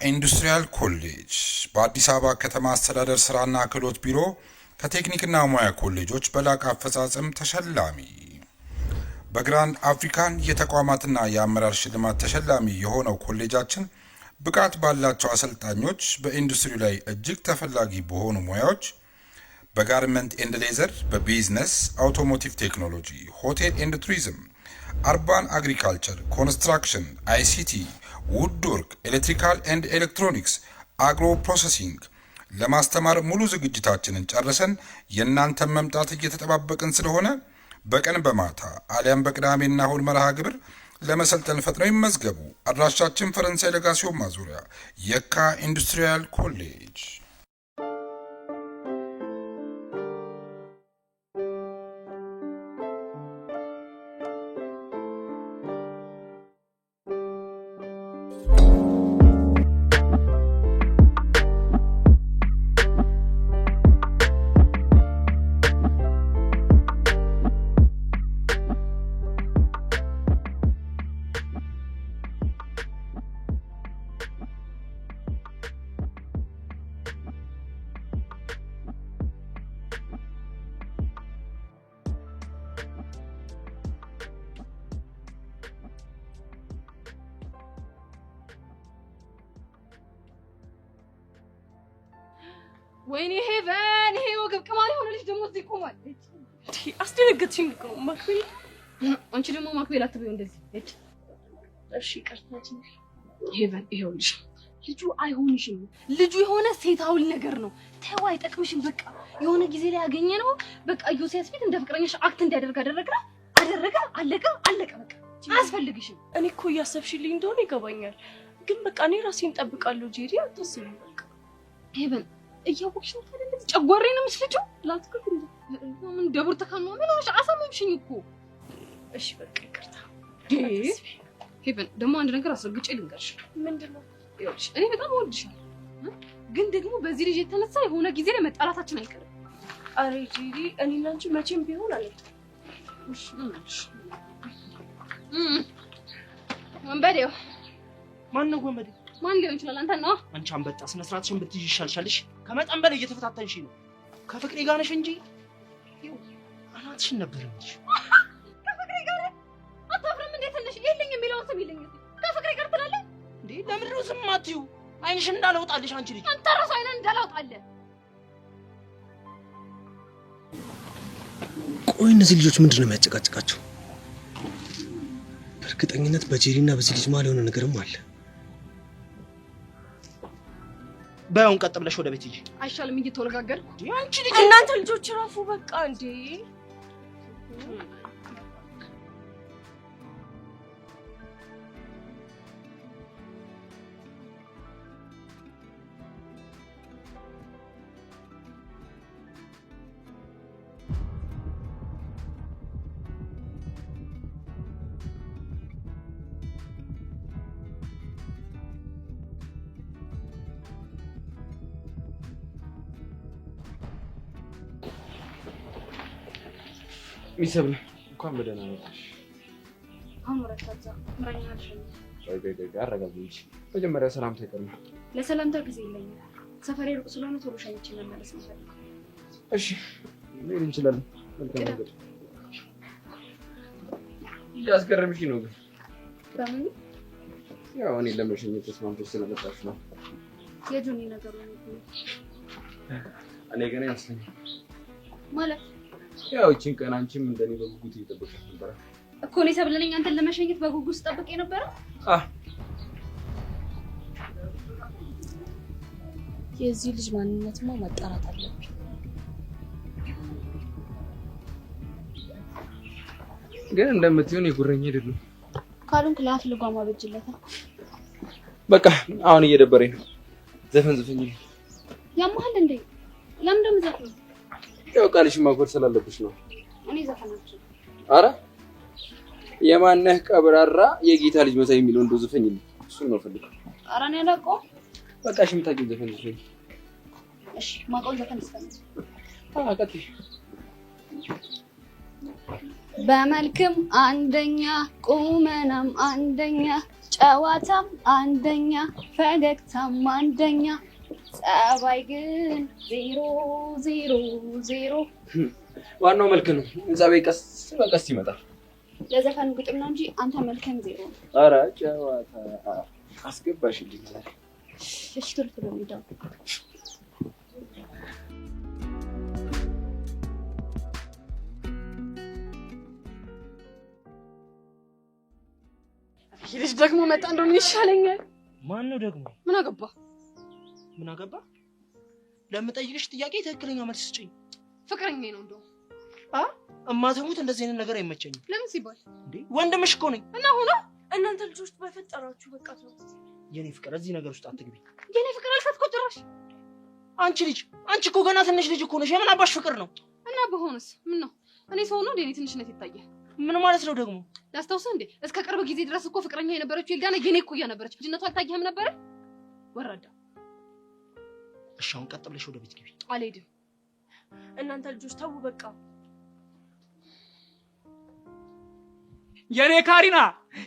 ኢንዱስትሪያል ኮሌጅ በአዲስ አበባ ከተማ አስተዳደር ስራና ክህሎት ቢሮ ከቴክኒክና ሙያ ኮሌጆች በላቀ አፈጻጸም ተሸላሚ፣ በ Grand African የተቋማትና የአመራር ሽልማት ተሸላሚ የሆነው ኮሌጃችን ብቃት ባላቸው አሰልጣኞች በኢንዱስትሪው ላይ እጅግ ተፈላጊ በሆኑ ሙያዎች በ garment and leather፣ በ business፣ automotive technology፣ hotel and tourism፣ urban agriculture፣ construction፣ ICT፣ woodwork፣ electrical and electronics፣ agro processing ለማስተማር ሙሉ ዝግጅታችንን ጨርሰን የእናንተን መምጣት እየተጠባበቅን ስለሆነ በቀን በማታ አሊያም በቅዳሜና እሁድ መርሃ ግብር ለመሰልጠን ፈጥነው ይመዝገቡ። አድራሻችን ፈረንሳይ ለጋሲዮን ማዞሪያ የካ ኢንዱስትሪያል ኮሌጅ። ወይኔ ሄቨን፣ ይሄ ወገብ ቅማል የሆነ ልጅ ደግሞ እዚህ ቆሟል። አስደነገጥሽኝ እኮ ማክቤል። አንቺ ደግሞ ማክቤል አትበይው እንደዚህ። እሺ ይቅርታ። ሄቨን፣ ይኸውልሽ ልጁ አይሆንሽም። ልጁ የሆነ ሴት አውል ነገር ነው። ተው፣ አይጠቅምሽም። በቃ የሆነ ጊዜ ላይ ያገኘ ነው። በቃ ኢዮስያስ ፊት እንደ ፍቅረኛሽ act እንዲያደርግ አደረገ፣ አለቀ፣ አለቀ። በቃ አያስፈልግሽም። እኔ እኮ እያሰብሽልኝ እንደሆነ ይገባኛል፣ ግን በቃ እኔ ራሴን እጠብቃለሁ። ጄሪ አታስቢ። በቃ ሄቨን እያወቅሽ ነው ታዲያ እንደዚህ ጨጓራዬን ነው የምትልጪው? ላትኩት እንዴ ምን ደቡር ተካኑ ምን ሆነሽ? አሳመምሽኝ እኮ። እሺ በቃ ይቅርታ። ሄቨን ደግሞ አንድ ነገር አስረግጬ ልንገርሽ። ምንድን ነው? ይኸውልሽ እኔ በጣም እወድሻለሁ፣ ግን ደግሞ በዚህ ልጅ የተነሳ የሆነ ጊዜ ላይ መጣላታችን አይቀርም። አረ ጄሪ እኔና አንቺ መቼም ቢሆን አልወጣም። እሺ ወንበዴው ማን ነው ወንበዴ? ማን ሊሆን ይችላል? አንተ ነው። አንቺ አንበጣ ስነ ስርዓትሽን ብትይዥ ይሻልሻልሽ። ከመጠን በላይ እየተፈታተንሽ ነው። ከፍቅሬ ጋር ነሽ እንጂ ይኸው አናትሽን ነበር የምልሽ። ከፍቅሬ ጋር አታፍርም እንዴ? ትንሽ የለኝ የሚለውን ስም የለኝ ከፍቅሬ ጋር ትላለህ እንዴ? ለምንድን ነው ዝም አትይው? ዓይንሽን እንዳላወጣልሽ አንቺ ልጅ። አንተ ራሱ ዓይንህን እንዳላወጣልህ። ቆይ እነዚህ ልጆች ምንድን ነው የሚያጨቃጭቃቸው? በእርግጠኝነት በጄሪ እና በዚህ ልጅ መሀል የሆነ ነገርም አለ። በያውን ቀጥ ብለሽ ወደ ቤት ሂጂ። አይሻልም እየተወለጋገድኩ? አንቺ ልጅ እናንተ ልጆች እረፉ በቃ እንዴ። ሚሰብለ እንኳን በደህና መጣሽ። አሁን ወረታዛ ምረኛ አልሸኝ። ቆይ ቆይ ቆይ አረጋጊ እንጂ መጀመሪያ ሰላምታ ይቀድማል። ለሰላምታ ጊዜ የለኝም። ሰፈሬ ሩቅ ስለሆነ ቶሎ ሸኝቼ መመለስ ነው የምፈልገው። እሺ መሄድ እንችላለን። መልካም መንገድ። እያስገረምሽኝ ነው ግን። በምን? ያው እኔ ለመሸኘት ተስማምተሽ ስለመጣሽ ነው። የጆኒ ነገር ነው። እኔ ግን አይመስለኝም። ማለት? ያው ይህቺን ቀን አንቺም እንደኔ በጉጉት እየጠበቅሽ ነበር እኮ። እኔ ሰብለ ነኝ አንተን ለመሸኘት በጉጉት ስጠብቅ የነበረው። የዚህ ልጅ ማንነትማ ማጣራት አለብኝ። ግን እንደምትይው የጉረኛ አይደለም። ካልሆንክ ለአፍ ልጓም አበጅለታል። በቃ አሁን እየደበረኝ ነው። ዘፈን ዝፈኝልኝ። ያማሃል እንዴ? ለምን እንደምዘፍነው? ያው ቃልሽን ማክበር ስላለብሽ ነው። እኔ ዘፈን አልችልም። አረ የማነህ ቀብራራ የጌታ ልጅ መሳይ የሚለው እንደው ዝፈኝልኝ። እሱን ነው ፈልገው። ኧረ እኔ አላውቀውም። በቃ እሺ የምታውቂውን ዘፈን ዝፈኝ። እሺ የማውቀውን ዘፈን ዝፈን። አዎ ቀጥይ። በመልክም አንደኛ ቁመናም አንደኛ ጨዋታም አንደኛ፣ ፈገግታም አንደኛ፣ ጸባይ ግን ዜሮ ዜሮ ዜሮ። ዋናው መልክ ነው። ጸባይ ቀስ በቀስ ይመጣል። ለዘፈኑ ግጥም ነው እንጂ አንተ መልክም ዜሮ ነው። ኧረ ጨዋታ አስገባሽልኝ ዛሬ። እሺ ቶሎ ቶሎ እንሂድ። ይህ ልጅ ደግሞ መጣ፣ እንደው ምን ይሻለኛል? ማን ነው ደግሞ? ምን አገባ? ምን አገባ? ለምጠይቅሽ ጥያቄ ትክክለኛ መልስ ስጭኝ። ፍቅረኛዬ ነው እንደው። አ እማተሙት እንደዚህ አይነት ነገር አይመቸኝም። ለምን ሲባል? እንዴ ወንድምሽ እኮ ነኝ። እና ሆኖ እናንተ ልጆች በፈጠራችሁ በቃ ተውት። የኔ ፍቅር እዚህ ነገር ውስጥ አትግቢ። የኔ ፍቅር አልካት እኮ ጭራሽ። አንቺ ልጅ፣ አንቺ እኮ ገና ትንሽ ልጅ እኮ ነሽ። የምን አባሽ ፍቅር ነው? እና በሆነስ ምን ነው? እኔ ሰው ነው እንዴ? እኔ ትንሽነት ይታያል። ምን ማለት ነው ደግሞ? ላስታውስህ እንዴ እስከ ቅርብ ጊዜ ድረስ እኮ ፍቅረኛ የነበረችው ኤልዳና የኔ እኩያ ነበረች። ልጅነቷ አልታየህም ነበረ? ወራዳ። እሺ አሁን ቀጥ ብለሽ ወደ ቤት ግቢ። አልሄድም። እናንተ ልጆች ተው በቃ። የኔ ካሪና፣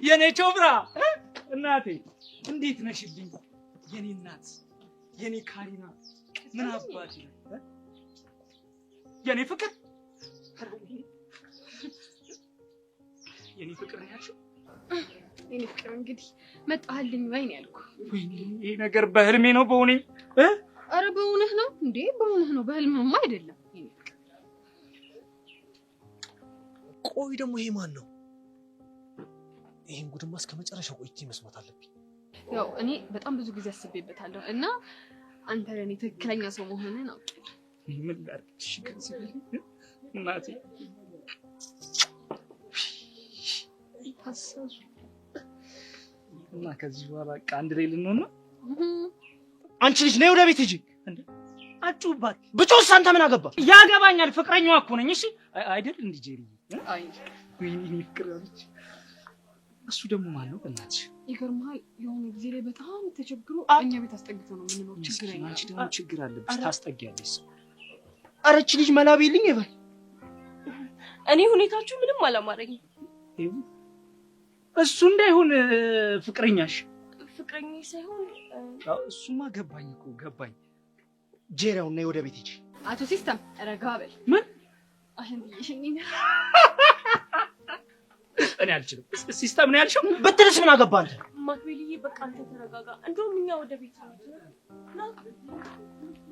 የኔ ቾብራ እናቴ እንዴት ነሽልኝ? የኔ እናት፣ የኔ ካሪና ምን አባቴ የኔ ፍቅር፣ የኔ ፍቅር ነው ያልሽው? የኔ ፍቅር እንግዲህ መጣህልኝ ወይ ነው ያልኩህ። ወይኔ ይሄ ነገር በህልሜ ነው በእውኔ? ኧረ በእውነህ ነው እንዴ? በእውነህ ነው፣ በህልምህማ አይደለም። የኔ ፍቅር ቆይ ደግሞ ይሄ ማን ነው? ይሄን ጉድማ እስከ መጨረሻው ቆይቼ መስማት አለብኝ። ያው እኔ በጣም ብዙ ጊዜ አስቤበታለሁ እና አንተ ለእኔ ትክክለኛ ሰው መሆንህን አውቄያለሁ። ምን ላድርግልሽ ከዚህ በላይ እናቴ? ታሳዙ እና ከዚህ በኋላ በቃ አንድ ላይ ልንሆን ነው። አንቺ ልጅ ነይ ወደ ቤት ሂጂ። አጩባት ብጮስ አንተ ምን አገባ? ያገባኛል። ፍቅረኛዋ እኮ ነኝ። እሺ አይደል እንዴ ጄሪ? አይ ወይኔ እኔ ፍቅር አለች። እሱ ደግሞ ማን ነው በእናትሽ? ይገርምሃል፣ የሆነ ጊዜ ላይ በጣም ተቸግሮ እኛ ቤት አስጠግቶ ነው የምንኖር። ችግረኛ አንቺ ደግሞ ችግር አለብሽ፣ ታስጠጊያለሽ ሰው። ኧረ እቺ ልጅ መላ ቢልኝ ይበል። እኔ ሁኔታችሁ ምንም አላማረኝም። እሱ እንዳይሆን ፍቅረኛሽ። ፍቅረኛዬ ሳይሆን እሱማ ገባኝ እኮ ገባኝ። ጄሪ አሁን ነይ ወደ ቤት ሂጂ። አቶ ሲስተም ረጋ በል። ምን? አሸንዬ እኔ አልችልም። ሲስተም ነው ያልሽው? ብትልስ ምን አገባ አንተ? ማክቤልዬ በቃ አንተ ተረጋጋ። እንደውም እኛ ወደ ቤት እንሂድ። ና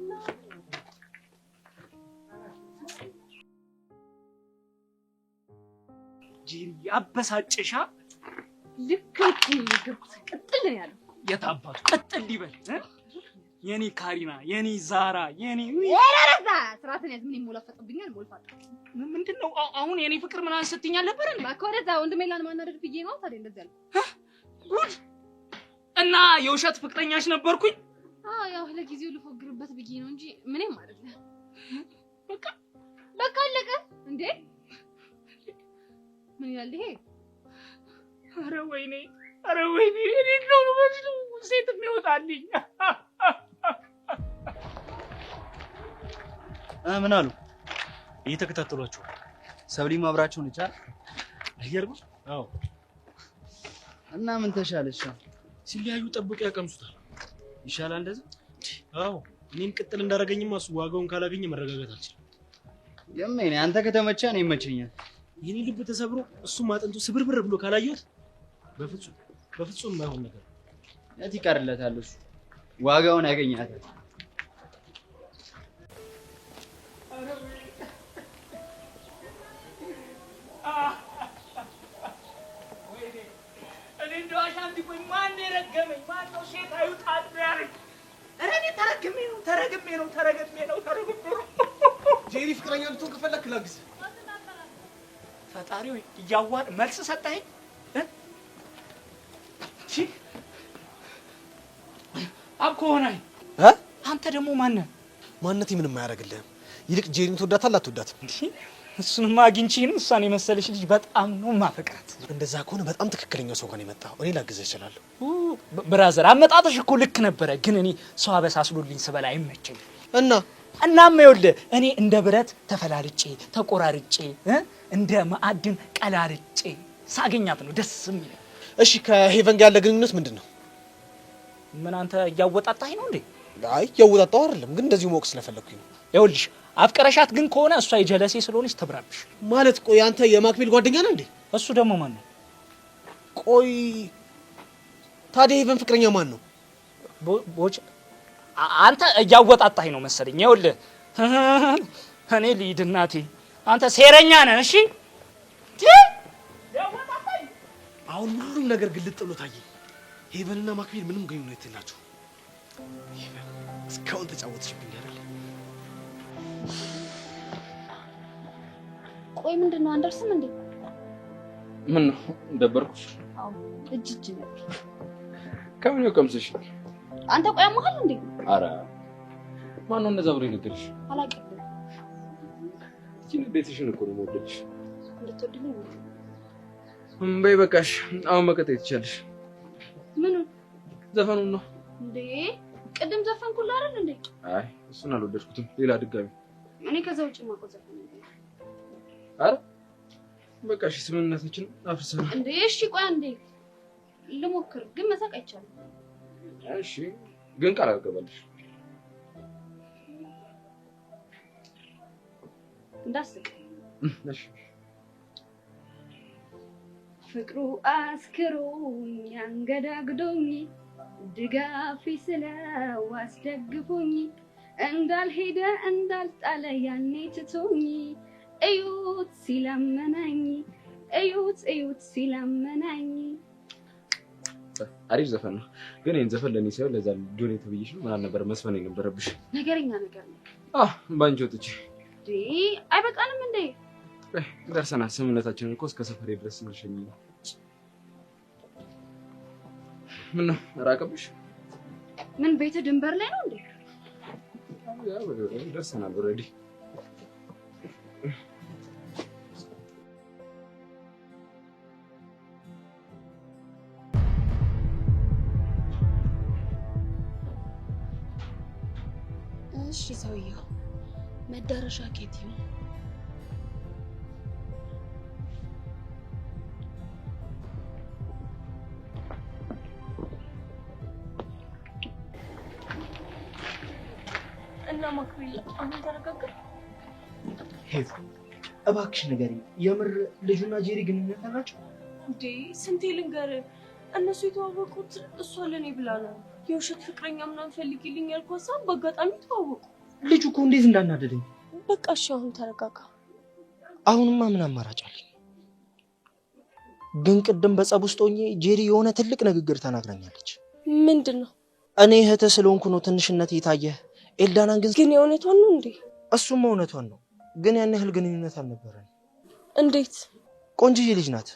ና። ጄሪ አበሳጨሻ። ልክ ልክ ነው የነገርኩት። ቅጥል ነው ያለው። የታባቱ ቅጥል ይበል። የኔ ካሪና፣ የኔ ዛራ፣ የኔ ወረዛ ስርዓትን ያዝ። ምን ይሞላፈጥብኛል? ሞልፋጣ ምንድን ነው አሁን? የኔ ፍቅር ምናምን ስትይኝ አልነበረ እንዴ? እባክህ ወደዛ። ወንድሜን ላለማናደድ ብዬ ነው ታዲያ እንደዚህ ያልኩት። ጉድ! እና የውሸት ፍቅረኛሽ ነበርኩኝ? አዎ ያው ለጊዜው ልፎግርበት ብዬ ነው እንጂ ምንም አይደለም። በቃ በቃ አለቀ እንዴ? ምን ይላል ይሄ? ኧረ ወይኔ፣ ኧረ ወይኔ! እኔ ነው መስሎ ሴት የሚወጣልኝ። ምን አሉ? እየተከታተሏቸው ሰብሊም አብራቸው ነች አይደል? አይገርምም? አዎ። እና ምን ተሻለሽ? ሲለያዩ ጠብቀው ያቀምሱታል። ይሻላል እንደዚህ። አዎ። እኔን ቅጥል እንዳደረገኝማ እሱ ዋጋውን ካላገኘ መረጋጋት አልችልም። የምን አንተ ከተመቸህ እኔ ይመቸኛል። የኔ ልብ ተሰብሮ እሱም አጥንቱ ስብርብር ብሎ ካላየሁት በፍጹም በፍጹም የማይሆን ነገር። የት ይቀርለታል? እሱ ዋጋውን ያገኛታል። እኔ እንደው አሻንቲ ቆይ፣ ማን የረገመኝ? ማን ነው ሴት አይውጣት ያለኝ? ኧረ እኔ ተረግሜ ነው ተረግሜ ነው ተረግሜ ነው ተረግሜ ነው። ጄሪ ፍቅረኛ ልትሆን ከፈለክ ላግዝህ። ፈጣሪ ሆይ እያዋር መልስ ሰጠኸኝ። አብ ከሆነ አንተ ደግሞ ማነህ? ማንነቴ ምንም አያደርግልህም። ይልቅ ጄሪን ትወዳታለህ አትወዳትም? እሱንማ አግኝቼ ነው። እሷን የመሰለች ልጅ በጣም ነው ማፈቅራት። እንደዛ ከሆነ በጣም ትክክለኛው ሰው ጋር ነው የመጣኸው። እኔ ላግዝህ እችላለሁ። brother አመጣጥሽ እኮ ልክ ነበረ፣ ግን እኔ ሰው አበሳስሎልኝ ስበላ አይመቸኝም። እና እናም ይኸውልህ እኔ እንደ ብረት ተፈላልጬ ተቆራርጬ እንደ ማዕድን ቀላልጬ ሳገኛት ነው ደስ የሚለኝ። እሺ ከሄቨን ጋር ያለ ግንኙነት ምንድን ነው? ምን አንተ እያወጣጣኝ ነው እንዴ? አይ እያወጣጣሁ አይደለም፣ ግን እንደዚሁ ማወቅ ስለፈለግኩኝ ነው። ይኸውልሽ አፍቅረሻት ግን ከሆነ እሷ የጀለሴ ስለሆነች ትብራብሽ። ማለት ቆይ አንተ የማክቤል ጓደኛ ነህ እንዴ? እሱ ደግሞ ማን ነው? ቆይ ታዲያ ሄቨን ፍቅረኛ ማን ነው? ቦች አንተ እያወጣጣኝ ነው መሰለኝ። ይኸውልህ እኔ ልሂድ እናቴ፣ አንተ ሴረኛ ነህ። እሺ አሁን ሁሉም ነገር ግልጥ ብሎ ታየኝ። ሄቨንና ማክቤል ምንም ግንኙነት የላቸው። ሄቨን እስካሁን ተጫወትሽብኝ አይደል? ቆይ ምንድን ነው አንደርስም እንዴ? ምን ነው ደበርኩሽ? አዎ እጅ እጅ ነበር። ከምን ነው ቀምሰሽ? አንተ ቆይ አሞሃል እንዴ? አረ ማነው እንደዛ ብሎ የነገረሽ? አላውቅም። እቺ ቤትሽን እኮ ነው የምወደድሽ። እንድትወድልኝ ነው። በይ በቃሽ፣ አሁን መቀጠል ትችያለሽ። ምኑን? ዘፈኑን ነው እንዴ? ቅድም ዘፈንኩልህ አይደል እንዴ? አይ እሱን አልወደድኩትም። ሌላ ድጋሚ። እኔ ከዛ ውጭ የማውቀው ዘፈን የለም። አረ በቃ እሺ፣ ስምምነታችንን አፍርሰናል። እንዴ እሺ ቆይ አንዴ ልሞክር፣ ግን መሳቅ አይቻልም። እሺ ግን ቃል አልገባልሽ። እንዳስቅ። እሺ። ፍቅሩ አስክሮኝ አንገዳግዶኝ ድጋፊ ስለው አስደግፎኝ እንዳልሄደ እንዳልጣለ ያኔ ትቶኝ እዩት ሲለመናኝ እዩት እዩት ሲለመናኝ። አሪፍ ዘፈን ነው፣ ግን ይሄን ዘፈን ለኔ ሳይሆን ለዛ ጆኔ ተብዬሽ ነው ምናምን ነበር መስፈን የነበረብሽ። ነገረኛ ነገር ነው። አህ ባንቺ ወጥቼ እንዴ አይበቃንም እንዴ? ደርሰናል። ስምምነታችንን እኮ እስከ ሰፈሬ ድረስ እንሸኝ ነው። ምን ነው ራቀብሽ? ምን ቤት ድንበር ላይ ነው እንዴ? ደርሰናል already። እሺ ሰውየው መዳረሻ ኬት ይሁን? እና ማክቤል አሁን ተረጋጋ። ሄቭ እባክሽ ንገሪኝ፣ የምር ልጁና ጄሪ ግንኙነት አላቸው? እንዴ ስንቴ ልንገርህ፣ እነሱ የተዋወቁት እሷ ለኔ ብላ ነው። የውሸት ፍቅረኛ ምናምን ፈልጊልኝ ያልኳት ሰዓት በአጋጣሚ ተዋወቁ። ልጁ እኮ እንዴት እንዳናደደኝ። በቃ እሺ አሁን ተረጋጋ። አሁንማ ምን አማራጭ አለኝ? ግን ቅድም በጸብ ውስጥ ሆኜ ጄሪ የሆነ ትልቅ ንግግር ተናግራኛለች። ምንድን ነው? እኔ እህትህ ስለሆንኩ ነው ትንሽነት የታየህ። ኤልዳናን ግን የእውነቷን ነው እንዴ? እሱማ እውነቷን ነው፣ ግን ያን ያህል ግንኙነት አልነበረን። እንዴት? ቆንጅዬ ልጅ ናት።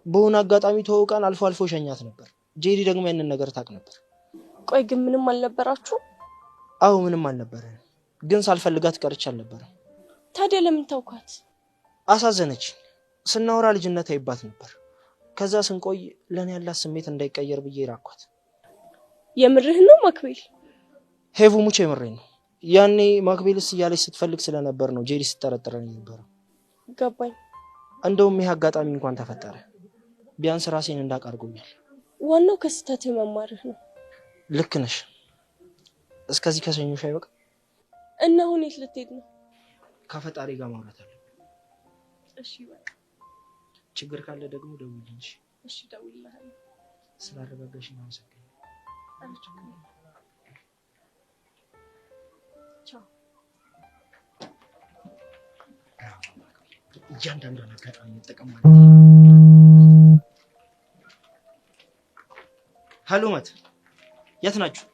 በሆነ አጋጣሚ ተዋውቀን አልፎ አልፎ ሸኛት ነበር። ጄሪ ደግሞ ያንን ነገር ታውቅ ነበር። ቆይ ግን ምንም አልነበራችሁ? አዎ ምንም አልነበረን፣ ግን ሳልፈልጋት ቀርቼ አልነበረም። ታዲያ ለምን ተውካት? አሳዘነች። ስናወራ ልጅነት አይባት ነበር። ከዛ ስንቆይ ለኔ ያላት ስሜት እንዳይቀየር ብዬ ራኳት። የምርህ ነው ማክቤል? ሄቡ ሙቼ የምሬን ነው። ያኔ ማክቤልስ እያለች ስትፈልግ ስለነበር ነው ጄሪ ስትጠረጥረኝ የነበረው። ገባኝ። እንደውም ይህ አጋጣሚ እንኳን ተፈጠረ፣ ቢያንስ ራሴን እንዳውቅ አድርጎኛል። ዋናው ከስህተትህ መማርህ ነው። ልክ ነሽ። እስከዚህ ከሰኞሽ አይበቃ? እና አሁን የት ልትሄድ ነው? ከፈጣሪ ጋር ማውራት አለብን። እሺ በቃ ችግር ካለ ደግሞ ደውይልኝ። እሺ እደውልልሃለሁ። ስላረጋጋሽኝ አመሰግናለሁ። ቻው። እያንዳንዷን አጋጣሚ መጠቀም ማለት ነው። ሀሎ መት፣ የት ናችሁ?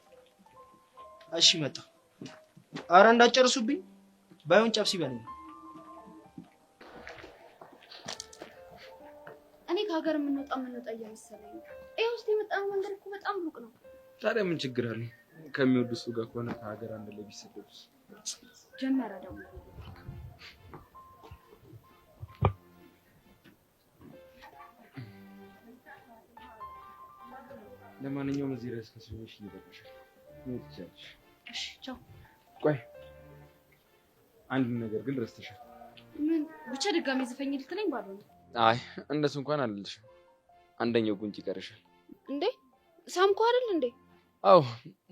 እሺ መጣሁ። አረ እንዳትጨርሱብኝ፣ ባይሆን ጨብሲ በለኝ። እኔ ከሀገር የምንወጣ እየመሰለኝ ነው። ይሄ ውስጥ የመጣነው መንገድ እኮ በጣም ሩቅ ነው። ታዲያ ምን ችግር አለ? ከሚወዱ ሰው ጋር ከሆነ ከሀገር አንድ ላይ ቢሰደዱስ? ጀመረ ደግሞ። ለማንኛውም እዚህ ድረስ ከሰኞሽ ይበቃሻል። መሄድ ትችያለሽ። እሺ ቻው። ቆይ አንድ ነገር ግን ረስተሻል። ምን? ብቻ ድጋሚ ዝፈኝ ልትለኝ ባልሆነ። አይ እንደሱ እንኳን አልልሽም። አንደኛው ጉንጭ ይቀርሻል። እንዴ ሳምኩ አይደል እንዴ? አዎ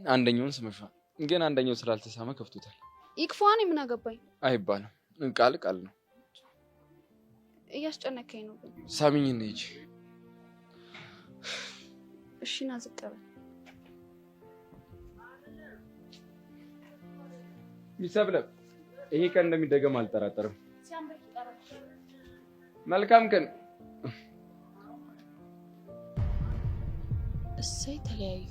አንደኛውን ስመሽዋል፣ ግን አንደኛው ስላልተሳመ ከፍቶታል። ይክፋዋን ምን አገባኝ? አይባልም፣ ቃል ቃል ነው። እያስጨነከኝ ነው ግን። ሳሚኝ እንሂጂ። እሺ ና ዝቅ በል። ሚሰብለብ ይሄ ቀን እንደሚደገም አልጠራጠርም። መልካም ቀን። እሰይ ተለያዩ።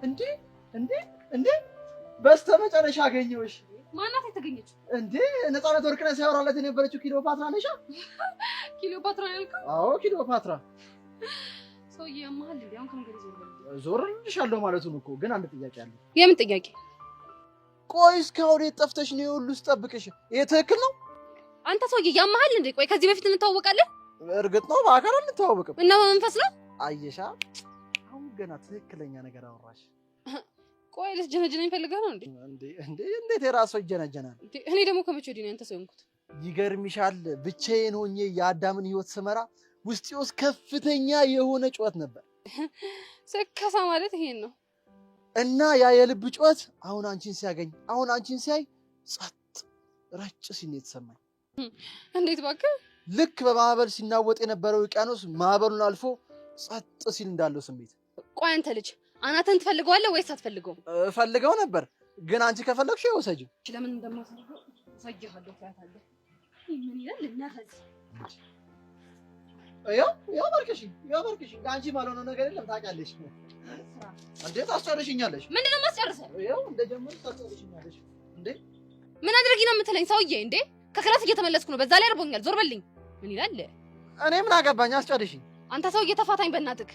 እንዴ እንዴ እንዴ! በስተመጨረሻ አገኘሁሽ። ማናት የተገኘችው? እንዴ ነፃነት ወርቅነህ ሲያወራለት የነበረችው ኪሎፓትራ ነሻ? ኪሎፓትራ ነው ያልከው? አዎ ኪሎፓትራ። ሰውዬ ያመሃል እንዴ? አሁን ከመንገድ ዞር በል። ዞርልሻለሁ ማለቱን እኮ። ግን አንድ ጥያቄ አለ። የምን ጥያቄ? ቆይ እስካሁን የት ጠፍተሽ ነው? የሁሉ ስጠብቅሽ። ይሄ ትክክል ነው? አንተ ሰውዬ ያመሃል እንዴ? ቆይ ከዚህ በፊት እንተዋወቃለን? እርግጥ ነው በአካል አንተዋወቅም። እና በመንፈስ ነው? አየሻ፣ አሁን ገና ትክክለኛ ነገር አወራሽ። ቆይ ልትጀነጀነኝ ፈልገህ ነው እንዴ? እንዴ እንዴ! እንዴት የራስ ሰው ይጀነጀናል? እኔ ደግሞ ከመቼ ወዲህ ነው ያንተ ሰው የሆንኩት? ይገርምሻል፣ ብቻዬን ሆኜ የአዳምን ህይወት ስመራ ውስጤ ውስጥ ከፍተኛ የሆነ ጩኸት ነበር። ስከሳ ማለት ይሄን ነው። እና ያ የልብ ጩኸት አሁን አንቺን ሲያገኝ፣ አሁን አንቺን ሲያይ ጸጥ ረጭ ሲል ነው የተሰማኝ። እንዴት እባክህ! ልክ በማዕበል ሲናወጥ የነበረው ውቅያኖስ ማዕበሉን አልፎ ጸጥ ሲል እንዳለው ስሜት። ቆይ አንተ ልጅ አናተን ትፈልገዋለህ ወይስ አትፈልገውም? እፈልገው ነበር፣ ግን አንቺ ከፈለግሽ ይወሰጂው። ለምን እንደማፈልገው አሳይሃለሁ። ታያታለህ። ምን ይላል ነፈዝ። ያው ያው ባርክሽኝ፣ ያው ባርክሽኝ። አንቺ ማልሆነው ነገር የለም ታውቂያለሽ። እንዴት አስጨርሽኛለሽ? ምንድን ነው የማስጨርሰው? ያው እንደጀመርሽ ታስጨርሽኛለሽ። እንዴ ምን አድርጊ ነው የምትለኝ ሰውዬ? እንዴ ከ class እየተመለስኩ ነው፣ በዛ ላይ አርቦኛል። ዞር በልኝ። ምን ይላል? እኔ ምን አገባኝ? አስጨርሽኝ። አንተ ሰውዬ ተፋታኝ በእናትህ።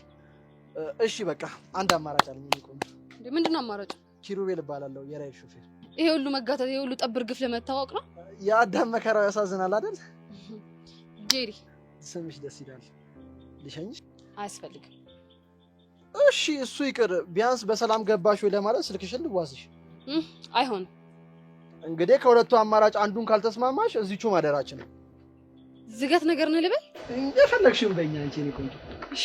እሺ በቃ አንድ አማራጭ አለኝ። እኔ ቆንጆ። እንዴ ምንድን ነው አማራጭ? ኪሩቤል እባላለሁ፣ የራይድ ሾፌር። ይሄ ሁሉ መጋተት፣ ይሄ ሁሉ ጠብር ግፍ ለመታወቅ ነው? የአዳም መከራው ያሳዝናል አይደል? ጄሪ። ስምሽ ደስ ይላል። ልሸኝሽ? አያስፈልግም። እሺ እሱ ይቅር፣ ቢያንስ በሰላም ገባሽ ወይ ለማለት ስልክሽን ልዋስሽ። አይሆንም። እንግዲህ ከሁለቱ አማራጭ አንዱን ካልተስማማሽ እዚቹ ማደራችን ነው። ዝገት ነገር ነው ልበል? የፈለግሽውን በይኝ አንቺ የኔ ቆንጆ። እሺ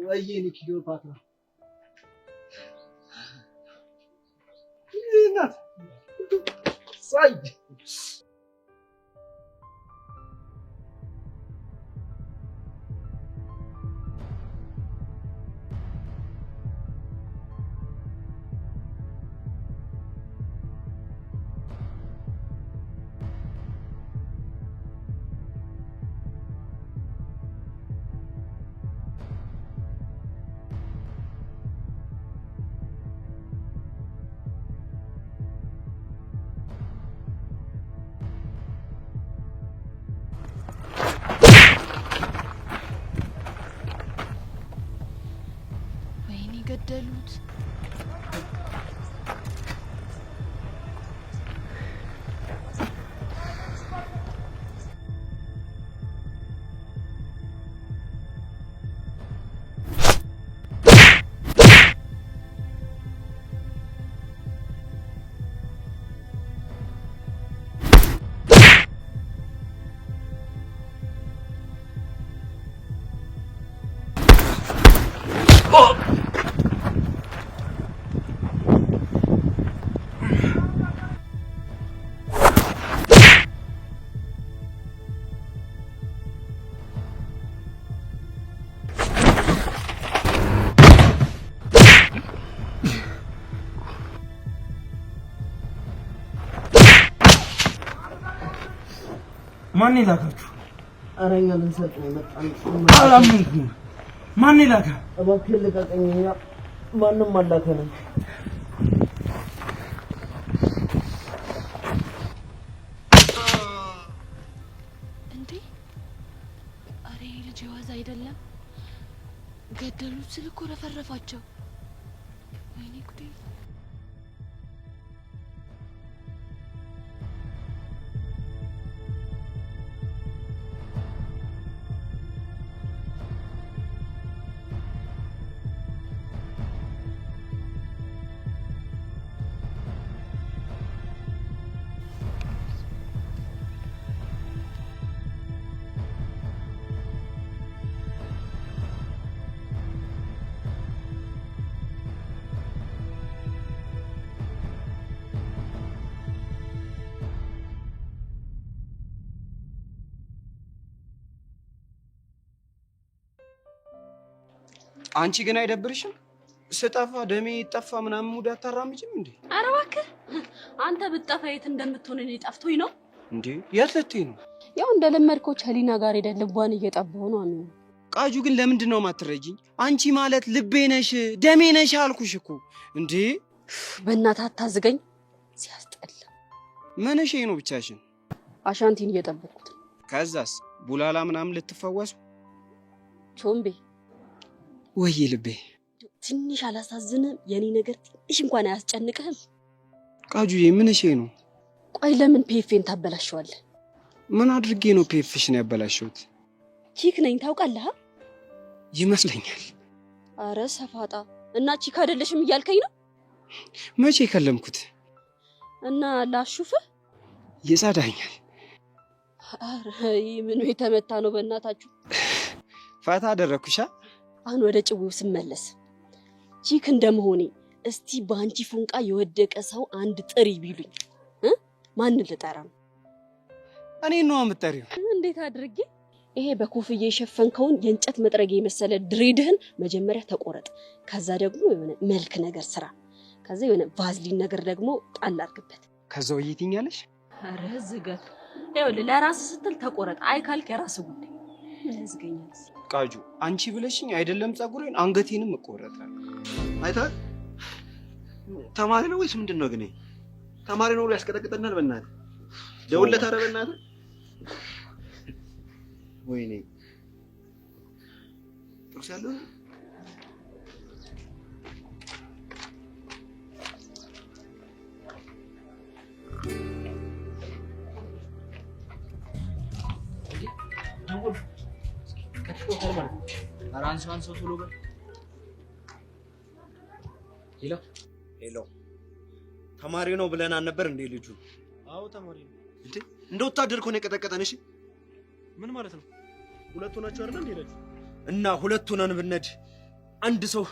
ወይዬ እኔ ክሊዮፓትራ እናት ሳይ ገደሉት። ማን የላካችሁ? ኧረ እኛ ልንሰርቅ ነው የመጣነው። አላመንኩም። ማን የላከ? እባክህን ልቀቀኝ። እኛ ማንም አላከንም። እንዴ! አረ ይሄ ልጅ የዋዛ አይደለም። ገደሉት ስል እኮ ረፈረፋቸው። ወይኔ ጉዴ! አንቺ ግን አይደብርሽም? ስጠፋ ደሜ ጠፋ ምናምን mood አታራምጅም እንዴ? ኧረ እባክህ አንተ ብትጠፋ የት እንደምትሆን እኔ ጠፍቶኝ ነው እንዴ? የት ልትይ ነው? ያው እንደለመድከው ቸሊና ጋር ሄደህ ልቧን እየጠባሁ ነው የሚሆነው። ቃጁ ግን ለምንድን ነው የማትረጂኝ? አንቺ ማለት ልቤ ነሽ ደሜ ነሽ አልኩሽ እኮ እንዴ። በእናትህ አታዝገኝ፣ ሲያስጠላ። ምንሽ ነው ብቻሽን? አሻንቲን እየጠበኩት ነው። ከዛስ ቡላላ ምናምን ልትፈወሱ? ቾምቤ ወይ ልቤ ትንሽ አላሳዝንም? የኔ ነገር ትንሽ እንኳን አያስጨንቅህም? ቃጁዬ ምንሽ ነው? ቆይ ለምን PF ኤን ታበላሸዋለህ? ምን አድርጌ ነው PF ሽን ያበላሸሁት? Chick ነኝ ታውቃለህ? ይመስለኛል። አረ ሰፋጣ እና chick አይደለሽም እያልከኝ ነው? መቼ ከለምኩት? እና ላሹፍህ? ይጸዳኛል። አረ ይህ ምኑ የተመታ ነው በእናታችሁ። ፈታ አደረግኩሻ። አሁን ወደ ጭዌው ስመለስ chick እንደመሆኔ እስቲ በአንቺ ፎንቃ የወደቀ ሰው አንድ ጥሪ ቢሉኝ ማንን ልጠራ ነው? እኔ ነው የምጠሪው። እንዴት አድርጌ? ይሄ በኮፍያ የሸፈንከውን የእንጨት መጥረጊያ የመሰለ dread ህን መጀመሪያ ተቆረጥ። ከዛ ደግሞ የሆነ መልክ ነገር ስራ። ከዛ የሆነ ቫዝሊን ነገር ደግሞ ጣል አድርግበት። ከዛው እየትኛለሽ? ኧረ ዝገት። ይኸውልህ ለራስህ ስትል ተቆረጥ። አይ ካልክ የራስህ ጉዳይ። ምን ያዝገኛል? ቃጁ አንቺ ብለሽኝ አይደለም ፀጉሬን አንገቴንም እቆረጣለሁ። አይተሃል? ተማሪ ነው ወይስ ምንድን ነው ግን? ተማሪ ነው ብሎ ያስቀጠቅጠናል። በእናትህ ደውልለት። ኧረ በእናትህ ወይኔ ጥቅስ ያለው ኧረ አንሳው አንሳው ቶሎ በል። Hello Hello፣ ተማሪ ነው ብለን አልነበር እንዴ ልጁ? አዎ ተማሪ ነው። እንዴ እንደ ወታደር እኮ ነው የቀጠቀጠን። እሺ ምን ማለት ነው? ሁለት ሆናችሁ አይደል እንዴ ሄዳችሁ? እና ሁለት ሆነን ብንሄድ አንድ ሰው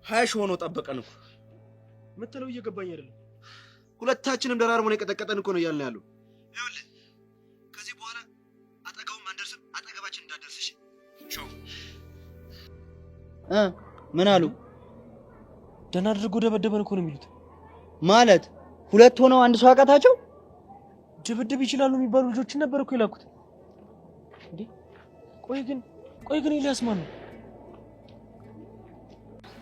20 ሺህ ሆኖ ጠበቀን እኮ። የምትለው እየገባኝ አይደለም። ሁለታችንም ደራርቦ ነው የቀጠቀጠን እኮ ነው እያልን ያለው። ይኸውልህ ከዚህ በኋላ አጠገቡም አንደርስም፣ አጠገባችን እንዳትደርስ። እሺ ቻው። ምን አሉ? ደህና አድርጎ ደበደበን እኮ ነው የሚሉት። ማለት ሁለት ሆነው አንድ ሰው አቃታቸው? ድብድብ ይችላሉ የሚባሉ ልጆችን ነበር እኮ የላኩት። እንዴ ቆይ ግን ኤልያስ ማን ነው?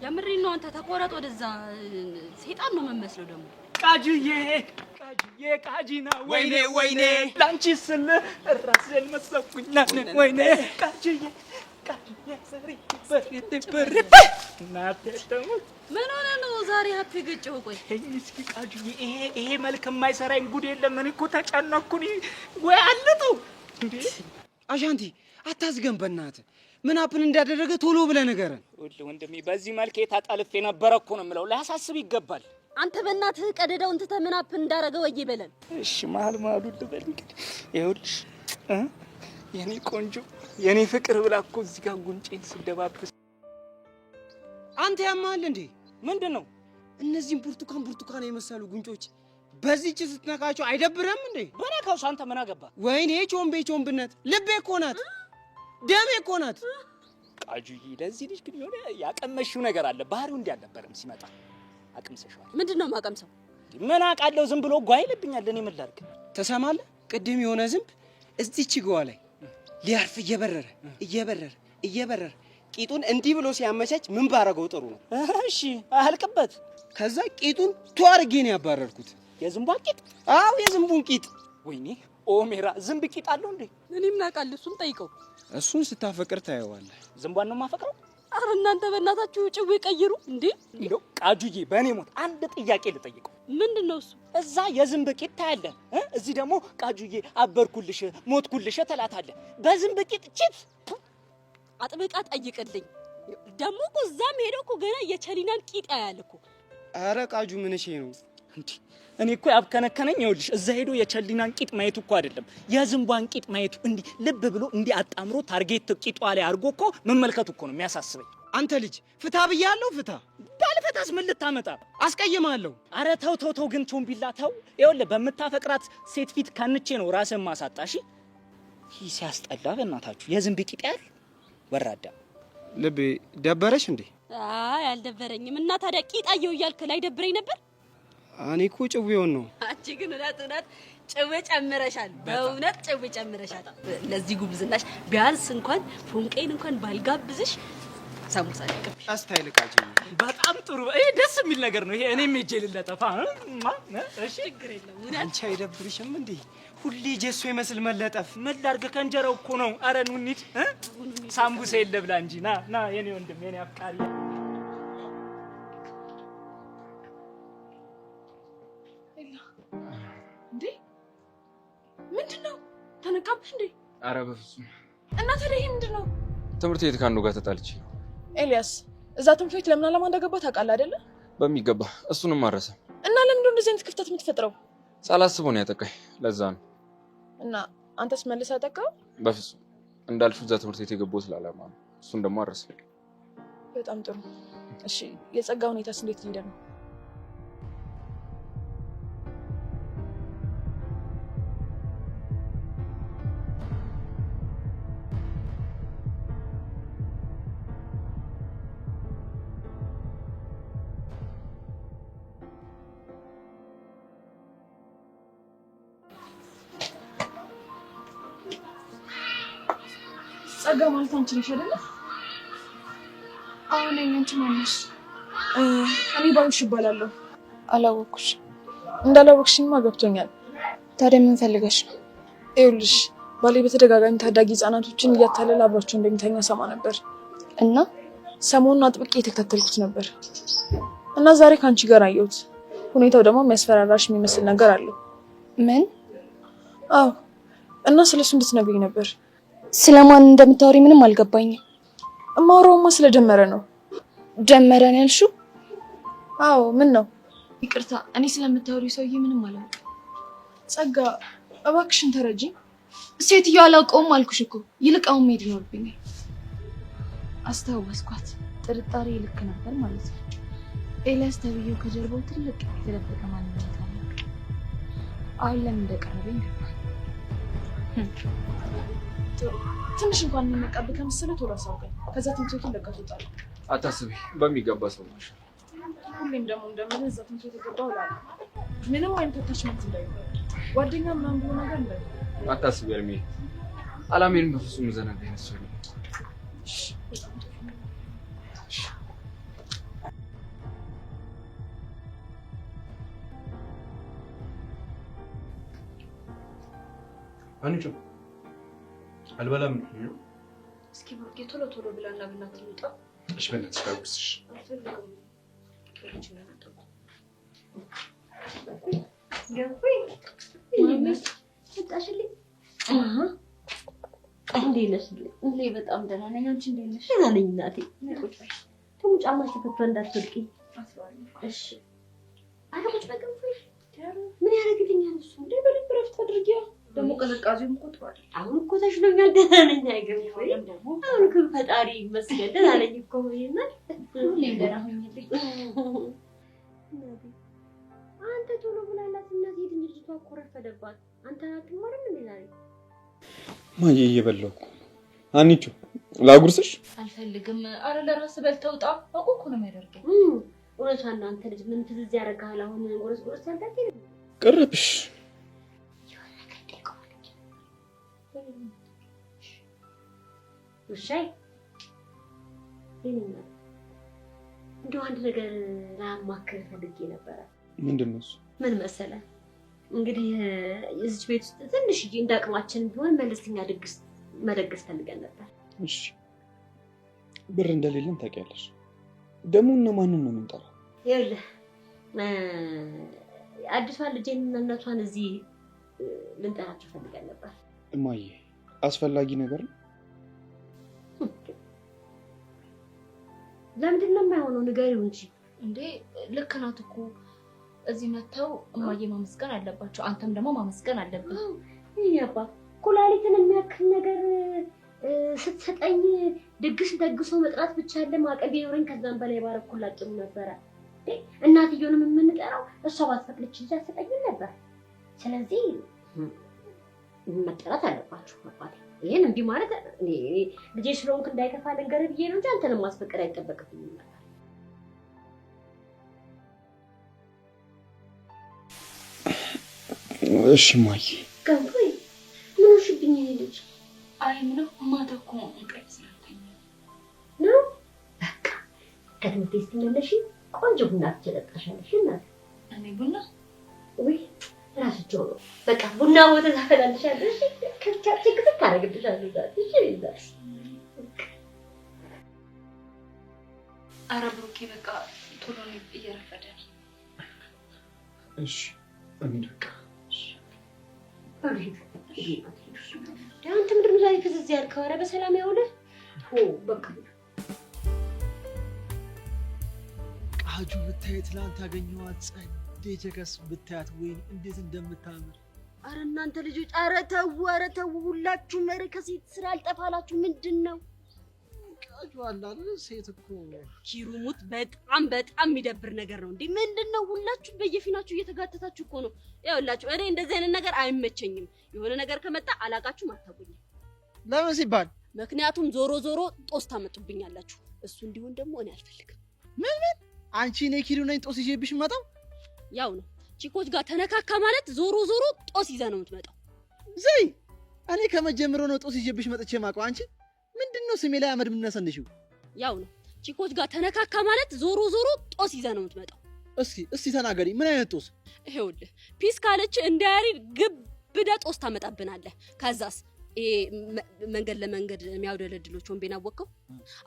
የምሬን ነው። አንተ ተቆረጥ ወደዛ። ሴጣን ነው የምመስለው ደግሞ። ቃጅዬ ቃጅዬ ቃጂና ወይኔ ወይኔ ላንቺ ስል ራሴን መሰኩኝ ወይኔ ቃጅዬ ቃጅዬ ሰሪ በሪ በሪ እናቴ ተሙት። ምን ሆነ ነው ዛሬ happy ገጨው? ቆይ እስኪ ቃጅዬ ይሄ መልክ የማይሰራኝ ጉድ የለም። እኔ እኮ ተጨነኩኝ። ወይ አልጠው እንዴ አሻንቲ አታዝገን በእናትህ። ምን happen እንዳደረገ ቶሎ ብለህ ንገረን። ይኸውልህ ወንድሜ በዚህ መልክ የታጠልፍ የነበረ እኮ ነው የምለው። ላያሳስብ ይገባል። አንተ በእናትህ ቀደዳውን ትተህ ምን happen እንዳደረገ ወይ በለን። እሺ መሀል መሀሉን ልበል እንግዲህ። ይኸውልሽ የኔ ቆንጆ የኔ ፍቅር ብላ እኮ እዚህ ጋር ጉንጬን ስደባብስ። አንተ ያማል እንዴ? ምንድን ነው እነዚህም ብርቱካን ብርቱካን የመሰሉ ጉንጮች በዚህች ስትነካቸው አይደብርም እንዴ? በነካውስ አንተ ምን አገባ? ወይኔ ቾምቤ ቾምብነት ልቤ እኮ ናት፣ ደሜ እኮ ናት። ቃጁዬ ለዚህ ልጅ ግን የሆነ ያቀመሽው ነገር አለ። ባህሪው እንዲህ አልነበረም ሲመጣ። አቅምሰሽዋል። ምንድን ነው የማቀምሰው? ምን አውቃለሁ፣ ዝም ብሎ ጓ ይልብኛል። እኔ ምን ላድርግ? ትሰማለህ? ቅድም የሆነ ዝንብ እዚች ገዋ ላይ ሊያርፍ እየበረረ እየበረረ እየበረረ ቂጡን እንዲህ ብሎ ሲያመቻች ምን ባረገው ጥሩ ነው? እሺ አልቅበት። ከዛ ቂጡን ቱ አድርጌ ነው ያባረርኩት። የዝንቧን ቂጥ? አዎ የዝንቡን ቂጥ። ወይኔ ኦሜራ ዝንብ ቂጥ አለው እንዴ? እኔ ምን አውቃለሁ? እሱን ጠይቀው። እሱን ስታፈቅር ታየዋለህ። ዝንቧን ነው የማፈቅረው? አረ እናንተ በእናታችሁ ጭዌ ቀይሩ እንዴ! እንደው ቃጁዬ በእኔ ሞት አንድ ጥያቄ ልጠይቀው። ምንድን ነው እሱ? እዛ የዝንብ ቂጥ ታያለህ፣ እዚህ ደግሞ ቃጁዬ አበርኩልሽ ሞትኩልሽ ትላታለህ። በዝንብ ቂጥ cheat አጥብቃ ጠይቅልኝ። ደግሞ እኮ እዛም ሄደው እኮ ገና የቸሊናን ቂጥ ያያል እኮ። አረ ቃጁ ምንሼ ነው እንዴ? እኔ እኮ ያብከነከነኝ ይኸውልሽ፣ እዛ ሄዶ የቸሊናን ቂጥ ማየቱ እኮ አይደለም የዝንቧን ቂጥ ማየቱ፣ እንዲህ ልብ ብሎ እንዲህ አጣምሮ target ቂጧ ላይ አድርጎ እኮ መመልከቱ እኮ ነው የሚያሳስበኝ። አንተ ልጅ ፍታ ብያለሁ፣ ፍታ። ባልፈታስ ምን ልታመጣ? አስቀይምሃለሁ። አረ ተው ተው ተው፣ ግን ቾምቢላ ተው። ይኸውልህ በምታፈቅራት ሴት ፊት ከንቼ ነው ራስን ማሳጣ። እሺ፣ ይህ ሲያስጠላ በእናታችሁ። የዝንብ ቂጥ ያህል ወራዳ። ልቤ ደበረሽ እንዴ? አይ አልደበረኝም። እና ታዲያ ቂጥ አየሁ እያልክ ላይ ደብረኝ ነበር? እኔ እኮ ጭዌውን ነው። አንቺ ግን እውነት እውነት ጭዌ ጨምረሻል። በእውነት ጭዌ ጨምረሻል። ለዚህ ጉብዝናሽ ቢያንስ እንኳን ፎንቄን እንኳን ባልጋብዝሽ ሳምቡሳ ልቅም። style ቃጅ በጣም ጥሩ። ይሄ ደስ የሚል ነገር ነው። ይሄ እኔም ሄጄ ልለጠፋ። እሺ ችግር የለም። አንቺ አይደብርሽም እንዴ? ሁሌ ጀሶ ይመስል መለጠፍ። ምን ላድርግ ከእንጀራው እኮ ነው። አረ ኑ እንሂድ። ሳምቡሳ የለ ብላ እንጂ። ና ና የኔ ወንድም የኔ አፍቃሪ። እንዴ ምንድን ነው? ተነቃብሽ እንዴ? አረ በፍጹም። እና ታዲያ ይሄ ምንድን ነው? ትምህርት ቤት ከአንዱ ጋር ተጣልቼ ነው። ኤልያስ እዛ ትምህርት ቤት ለምን ዓላማ እንደገባ ታውቃለህ አይደለ? በሚገባ። እሱንም አረሰም። እና ለምንድን ነው እንደዚህ አይነት ክፍተት የምትፈጥረው? ሳላስበው ነው ያጠቃኝ። ለዛ ነው። እና አንተስ መልሰህ አጠቃው? በፍጹም። እንዳልሽው እዛ ትምህርት ቤት የገባሁት ለዓላማ ነው። እሱን ደግሞ አረሰም። በጣም ጥሩ። እሺ የጸጋ ሁኔታስ እንዴት እየሄደ ነው? ጸጋ ማለት አንቺ ነሽ አይደለ? አዎ ነኝ። አንቺ ማን ነሽ? እኔ ባዩሽ እባላለሁ። አላወኩሽ። እንዳላወቅሽኝማ ገብቶኛል። ታዲያ ምን ፈልገሽ ነው? ይኸውልሽ ባሌ በተደጋጋሚ ታዳጊ ህጻናቶችን እያታለለ አብሯቸው እንደሚተኛ ሰማ ነበር እና ሰሞኑን አጥብቄ የተከታተልኩት ነበር እና ዛሬ ከአንቺ ጋር አየሁት። ሁኔታው ደግሞ የሚያስፈራራሽ የሚመስል ነገር አለው። ምን? አዎ እና ስለሱ እንድትነግሪኝ ነበር። ስለማን እንደምታወሪ ምንም አልገባኝም። እማወራውማ ስለጀመረ ነው። ጀመረ ነው ያልሽው? አዎ። ምን ነው? ይቅርታ፣ እኔ ስለምታወሪው ሰውዬ ምንም አላውቅም። ጸጋ እባክሽን ተረጂኝ። ሴትዮ አላውቀውም አልኩሽ እኮ። ይልቅ አሁን መሄድ ይኖርብኛል። አስታወስኳት። ጥርጣሬ ልክ ነበር ማለት ነው። ኤልያስ ተብዬው ከጀርባው ትልቅ የተደበቀ ማንነት አለው። አሁን ለምን እንደቀረበኝ ገባኝ። ጥሩ። ትንሽ እንኳን የሚነቃብህ ከመሰለ ቶሎ አሳውቀኝ። ከዛ ትምህርት ቤቱን ለቀህ ትወጣለህ። አታስቢ፣ በሚገባ ሰማሽ። ሁሌም ደግሞ እንደምልህ እዛ ትምህርት ቤት የገባው እላለሁ። ምንም አይነት attachment እንዳይኖር፣ ጓደኛ ምናምን ብሎ ነገር እንዳይኖር። አታስቢ እርሜ፣ አላሜን በፍጹም ዘናጋ አይነት ሰው ነኝ። እሺ፣ በጣም ጥሩ። አንቺ አልበላም ነው። እስኪ ብሩኬ ቶሎ ቶሎ ብላና ብናት እንውጣ። እሺ በእናትሽ ላጉርስሽ። አልፈልግም። እንዴት ነሽ? እኔ በጣም ደህና ነኝ። አንቺ እንዴት ነሽ? ደህና ነኝ እናቴ። ቁጭ በይ። ደግሞ ጫማሽ ተፈቶ እንዳትወድቂ። እሺ። ኧረ ቁጭ በይ ገንፎ። ምን ያደርግልኛል እሱ? እንዴ በደንብ እረፍት አድርጊያ። ደግሞ ቅዝቃዜውም እኮ ጥሩ አይደለም። አሁን እኮ ተሽሎኛል፣ ደህና ነኝ። አይገርምም? አሁን እኮ ፈጣሪ ይመስገን ደህና ነኝ እኮ። ይና ሁሌም ደህና ሁኚልኝ። እናቴ አንተ ቶሎ ብላላት እናቴ ሂድ እንጂ ልጅቷ እኮ ረፈደባት። አንተ አትማርም እንዴ ዛሬ? ማዬ እየበላሁ እኮ ነው። አንቺ ላጉርስሽ? አልፈልግም። አረ ለራስህ በልተህ ውጣ። አውቆ እኮ ነው የሚያደርገው። እውነቷን ነው። አንተ ልጅ ምን ትዝ ያደርግሃል? አሁን ጎረስ ጎረስ ያልታል ቅርብሽ። ውሻዬ የኔ እንደው አንድ ነገር ላማክርህ ፈልጌ ነበረ። ምንድን ነው እሱ? ምን መሰለህ እንግዲህ እዚች ቤት ውስጥ ትንሽዬ እንደ አቅማችን ቢሆን መለስተኛ ድግስ መደገስ ፈልገን ነበር። እሺ ብር እንደሌለን ታውቂያለሽ። ደግሞ እነማንን ነው የምንጠራው? ይኸውልህ አዲሷን ልጄንና እናቷን እዚህ ልንጠራቸው ፈልገን ነበር። እማዬ አስፈላጊ ነገር ነው። ለምንድን ነው የማይሆነው? ንገሪው እንጂ። እንዴ ልክ ናት እኮ። እዚህ መተው እማዬ ማመስገን አለባቸው። አንተም ደግሞ ማመስገን አለብህ። ይሄ አባ ኩላሊትን የሚያክል ነገር ስትሰጠኝ ድግስ ደግሶ መጥራት ብቻ አይደለም አቅም ቢኖረኝ ከዛም በላይ ባረኩላት ጥሩ ነበረ። እናትየውንም የምንጠራው እሷ ባትፈቅድች እንጂ አትሰጠኝም ነበር። ስለዚህ መጠራት አለባችሁ አባቴ። ይሄን እምቢ ማለት እኔ ልጄ ስለሆንክ እንዳይከፋ ልንገርህ ብዬ ነው እንጂ አንተንም ማስፈቀድ አይጠበቅብኝም ነበር። እሺ እማዬ። ገንፎዬ ምን ሆንሽብኝ የኔ ልጅ? አይ ምንም ማታ እኮ እንቅልፍ ስላልተኛሁ ነው። በቃ ከትምህርት ቤት ስትመለሺ ቆንጆ ቡና ትጠጣሻለሽ እናት። እኔ ቡና ወይ እራሳቸው ነው። በቃ ቡና ወተት አፈላልሻለሁ። እሺ ከብቻችን ክትት ታደርግልሻለሁ። እሺ እናት። ኧረ ብሩኬ በቃ ቶሎ ነው እየረፈደ ነው። እሺ እንሂድ በቃ። አንተ ምንድን ነው ዛሬ ፍዝዝ ያልከው? ኧረ በሰላም ያውልህ። በቃ ቃጁ ብታይ ትላንት ያገኘኋት ጸዴ chicks ብታያት፣ ወይኔ እንዴት እንደምታምር። ኧረ እናንተ ልጆች ኧረ ተው፣ ኧረ ተው ሁላችሁም። ኧረ ከሴት ስራ አልጠፋላችሁ ምንድን ነው? ቃጁ አለ አይደል? ሴት እኮ ኪሩሙት በጣም በጣም የሚደብር ነገር ነው። እንዴ ምንድን ነው? ሁላችሁም በየፊናችሁ እየተጋተታችሁ እኮ ነው። ያውላችሁ እኔ እንደዚህ አይነት ነገር አይመቸኝም። የሆነ ነገር ከመጣ አላቃችሁም፣ አታውቁኝም። ለምን ሲባል? ምክንያቱም ዞሮ ዞሮ ጦስ ታመጡብኛላችሁ። እሱ እንዲሆን ደግሞ እኔ አልፈልግም። ምን ምን? አንቺ እኔ ኪሩ ነኝ ጦስ ይዤብሽ የምመጣው? ያው ነው ቺኮች ጋር ተነካካ ማለት ዞሮ ዞሮ ጦስ ይዘህ ነው የምትመጣው። ዘይ እኔ ከመጀመሪያው ነው ጦስ ይዤብሽ መጥቼ የማውቀው። አንቺ ምንድነው ስሜ ላይ አመድ የምናሰንሽው? ያው ነው ቺኮች ጋር ተነካካ ማለት ዞሮ ዞሮ ጦስ ይዘህ ነው የምትመጣው። እስኪ እስኪ ተናገሪ፣ ምን አይነት ጦስ? ይኸውልህ peace ካለች እንደ ያሬድ ግብዳ ጦስ ታመጣብናለህ። ከዛስ ይሄ መንገድ ለመንገድ የሚያውደለድሎች ወንቤን አወቅከው?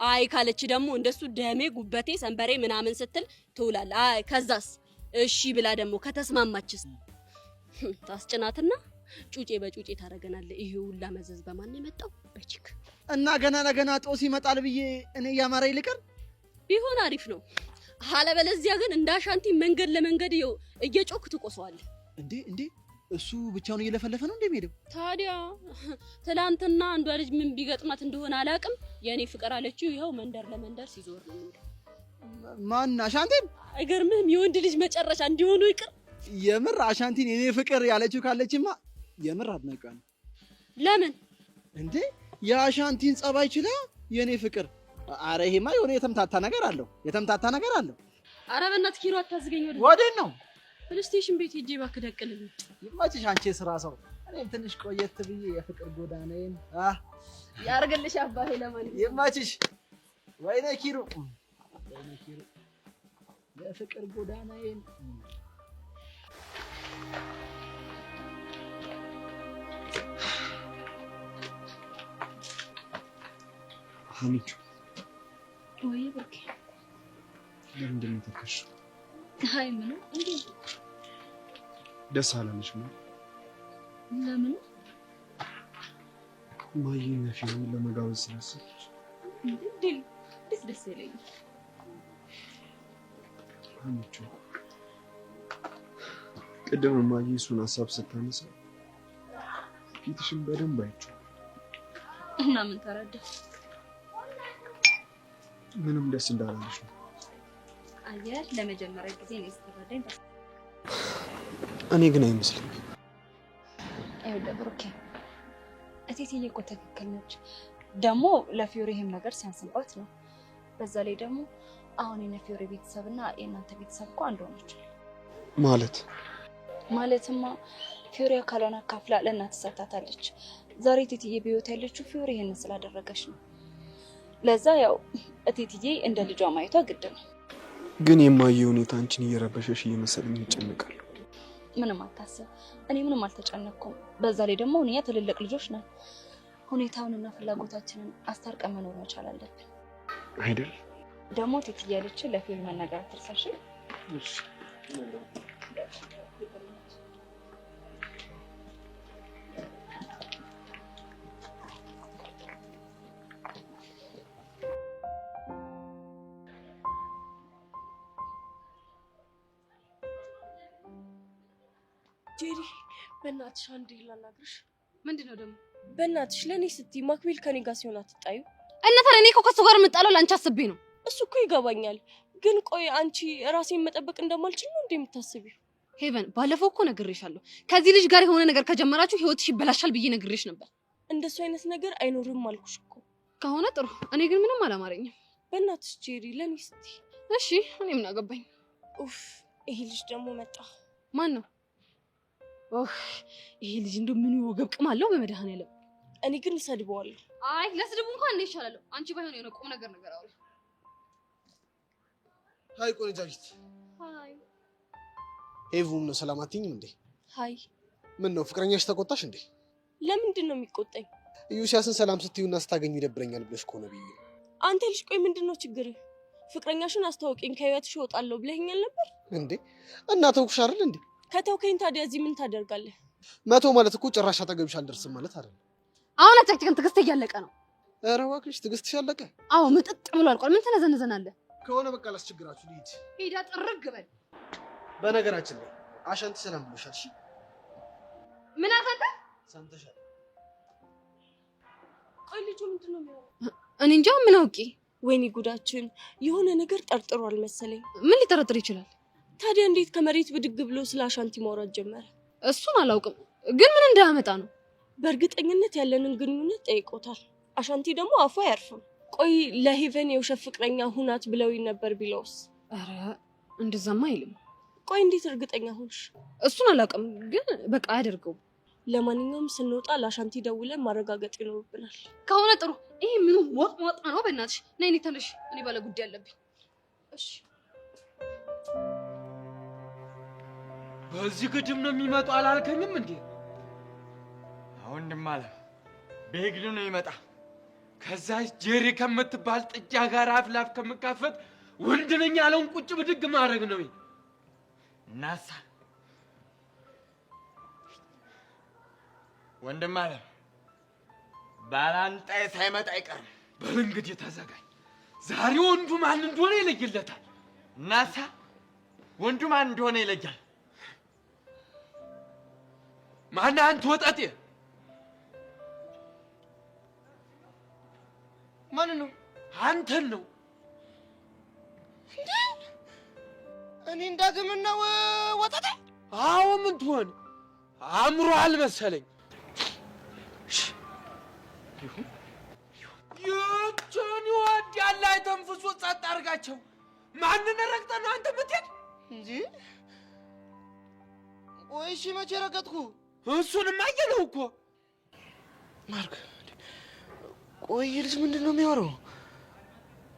አይ ካለች ደግሞ እንደሱ ደሜ ጉበቴ ሰንበሬ ምናምን ስትል ትውላለህ። አይ ከዛስ እሺ ብላ ደግሞ ከተስማማችስ ታስጭናትና ጩጬ በጩጬ ታደርገናለህ። ይሄ ሁላ መዘዝ በማን ነው የመጣው? በ chick እና ገና ለገና ጦስ ይመጣል ብዬ እኔ እያማረኝ ልቀር? ቢሆን አሪፍ ነው። አለበለዚያ ግን እንደ አሻንቲ መንገድ ለመንገድ እየጮክ ትቆሰዋለህ። እንዴ እንዴ እሱ ብቻውን እየለፈለፈ ነው እንደሚሄደው? ታዲያ ትላንትና አንዷ ልጅ ምን ቢገጥማት እንደሆነ አላውቅም፣ የኔ ፍቅር አለችው። ይኸው መንደር ለመንደር ሲዞር ነው የሚሄደው። ማን አሻንቲን? አይገርምህም? የወንድ ልጅ መጨረሻ እንዲሆኑ ይቅር። የምር አሻንቲን የኔ ፍቅር ያለችው ካለችማ የምር አድናቂዋ ነው። ለምን እንዴ? የአሻንቲን ጸባይ ችላ የኔ ፍቅር። አረ ይሄማ የሆነ የተምታታ ነገር አለው፣ የተምታታ ነገር አለው። አረ በእናትህ ኪሮ አታዝገኝ። ወዴት ነው? PlayStation ቤት ሂጅ እባክህ ደቅልልኝ። ይመችሽ አንቺ የስራ ሰው። እኔም ትንሽ ቆየት ብዬ የፍቅር ጎዳናዬን ያርግልሽ አባቴ። ለማንኛውም ይመችሽ። ወይኔ ኪሩ፣ ወይኔ ኪሩ፣ የፍቅር ጎዳናዬን። ሀኒቾ ወይ ብሩኬ፣ ለምንድን ነው የተከሽው? አይ ምንም። እንዴ ደስ አላለሽም? ለምን? እማዬ እነ ፊዮን ለመጋበዝ ስላሰበች። እንዴ ደስ ደስ ይለኛል። ሀኒቾ ቅድም እማዬ እሱን ሀሳብ ስታነሳ ፊትሽን በደንብ አይቼው። እና ምን ተረዳ? ምንም ደስ እንዳላለሽ ነው። አየህ ለመጀመሪያ ጊዜ ነው የተረዳኝ። እኔ ግን አይመስለኝም። ይኸውልህ ብሩኬ፣ እቴትዬ እኮ ትክክል ነች። ደግሞ ለፊዮሪ ይሄም ነገር ሲያንስባት ነው። በዛ ላይ ደግሞ አሁን የነ ፊዮሪ ቤተሰብና የእናንተ ቤተሰብ እኮ አንድ ሆነች። ማለት ማለትማ ፊዮሪ አካሏን አካፍላ ለእናት ሰጥታታለች። ዛሬ እቴትዬ በህይወት ያለችው ፊዮሪ ይሄንን ስላደረገች ነው። ለዛ ያው እቴትዬ እንደ ልጇ ማየቷ ግድ ነው። ግን የማየ ሁኔታ አንቺን እየረበሸሽ እየመሰለኝ እጨነቃለሁ። ምንም አታስብ፣ እኔ ምንም አልተጨነቅኩም። በዛ ላይ ደግሞ እኛ ትልልቅ ልጆች ነን። ሁኔታውንና ፍላጎታችንን አስታርቀን መኖር መቻል አለብን አይደል? ደግሞ እቴትዬ ያለችው ለፊዮሪ መናገር አትርሳሽ። እሺ። ጄሪ በእናትሽ አንዴ ላናግርሽ። ምንድን ነው ደግሞ? በእናትሽ ለእኔ ስትይ ማክቤል ከኔ ጋር ሲሆን አትጣዩ። እና ታዲያ እኔ እኮ ከእሱ ጋር የምጣለው ለአንቺ አስቤ ነው። እሱ እኮ ይገባኛል፣ ግን ቆይ አንቺ ራሴን መጠበቅ እንደማልችል ነው እንዴ የምታስቢው? ሄቨን፣ ባለፈው እኮ ነግሬሻለሁ። ከዚህ ልጅ ጋር የሆነ ነገር ከጀመራችሁ ህይወትሽ ይበላሻል ብዬ ነግሬሽ ነበር። እንደሱ አይነት ነገር አይኖርም አልኩሽ እኮ። ከሆነ ጥሩ። እኔ ግን ምንም አላማረኝም። በእናትሽ ጄሪ ለእኔ ስትይ። እሺ፣ እኔ ምን አገባኝ? ኡፍ፣ ይሄ ልጅ ደግሞ መጣ። ማን ነው? ኦህ፣ ይሄ ልጅ እንደው ምን ወገብ ቅም አለው በመድኃኒዓለም። እኔ ግን እሰድበዋለሁ። አይ ለስድቡ እንኳን እኔ እሻላለሁ። አንቺ ባይሆን የሆነ ቁም ነገር ነገር አውሪ። Hi ቆነጃጅት። Hi። ሄቭ ነው ሰላም አትይኝም እንዴ? Hi። ምን ነው ፍቅረኛሽ ተቆጣሽ እንዴ? ለምንድን ነው የሚቆጣኝ? ኢዮስያስን ሰላም ስትዩና ስታገኙ ይደብረኛል ብለሽ ከሆነ ብዬ። አንተ ልጅ ቆይ ምንድን ነው ችግርህ? ፍቅረኛሽን አስተዋውቂኝ ከህይወትሽ እወጣለሁ ብለኸኛል ነበር እንዴ? እና ተውኩሽ አይደል እንዴ? ከተውከኝ ታዲያ እዚህ ምን ታደርጋለህ? መቶ ማለት እኮ ጭራሽ አጠገብሽ አልደርስም ማለት አይደለም። አሁን አጨቅጭቅን፣ ትዕግስት እያለቀ ነው። ኧረ እባክሽ ትዕግስትሽ አለቀ? አዎ ምጥጥ ብሎ አልቋል። ምን ትነዘንዘናለህ? ከሆነ በቃ ላስቸግራችሁ ልሂድ። ሂዳ ጥርግ በል። በነገራችን ላይ አሻንቲ ሰላም ብሎሻል። እሺ ምን አልክ አንተ? ሰምተሻል? ቆይ ልጁ ምንድን ነው የሚያወራው? እኔ እንጃ ምን አውቄ። ወይኔ ጉዳችን! የሆነ ነገር ጠርጥሯል መሰለኝ። ምን ሊጠረጥር ይችላል? ታዲያ እንዴት ከመሬት ብድግ ብሎ ስለ አሻንቲ ማውራት ጀመረ? እሱን አላውቅም፣ ግን ምን እንዳያመጣ ነው። በእርግጠኝነት ያለንን ግንኙነት ጠይቆታል። አሻንቲ ደግሞ አፉ አያርፍም። ቆይ ለሄቨን የውሸት ፍቅረኛ ሁናት ብለውኝ ነበር ቢለውስ? ኧረ እንደዛማ አይልም። ቆይ እንዴት እርግጠኛ ሆንሽ? እሱን አላውቅም፣ ግን በቃ አያደርገውም። ለማንኛውም ስንወጣ ለአሻንቲ ደውለን ማረጋገጥ ይኖርብናል። ከሆነ ጥሩ። ይሄ ምኑ ወጥ ወጥ ነው? በእናትሽ ነይ፣ እኔ ተነሽ፣ እኔ ባለ ጉዳይ አለብኝ። እሺ። በዚህ ግድም ነው የሚመጡ አላልከኝም እንዴ? ወንድም አለ በግድ ነው ይመጣ። ከዛ ጄሪ ከምትባል ጥጃ ጋር አፍ ላፍ ከምካፈት ወንድ ነኝ ያለውን ቁጭ ብድግ ማድረግ ነው። እናሳ ወንድም አለ ባላንጣዬ ሳይመጣ አይቀርም። በል እንግዲህ ተዘጋጅ። ዛሬ ወንዱ ማን እንደሆነ ይለይለታል። እናሳ ወንዱ ማን እንደሆነ ይለያል። ማነህ አንተ ወጠጤ? ማን ነው? አንተን ነው። እንዴ እኔ እንዳግም ነው ወጠጤ? አዎ ምን ትሆን አምሮሃል መሰለኝ። ይችን ይወዳል አይተንፍሱ ጸጥ አድርጋቸው። ማንን ረግጠህ ነው አንተ የምትሄድ? እንጂ ቆይ እሺ መቼ ረገጥኩ? እሱንማ አየነው እኮ። ማርክ ቆይ ይህ ልጅ ምንድን ነው የሚያወራው?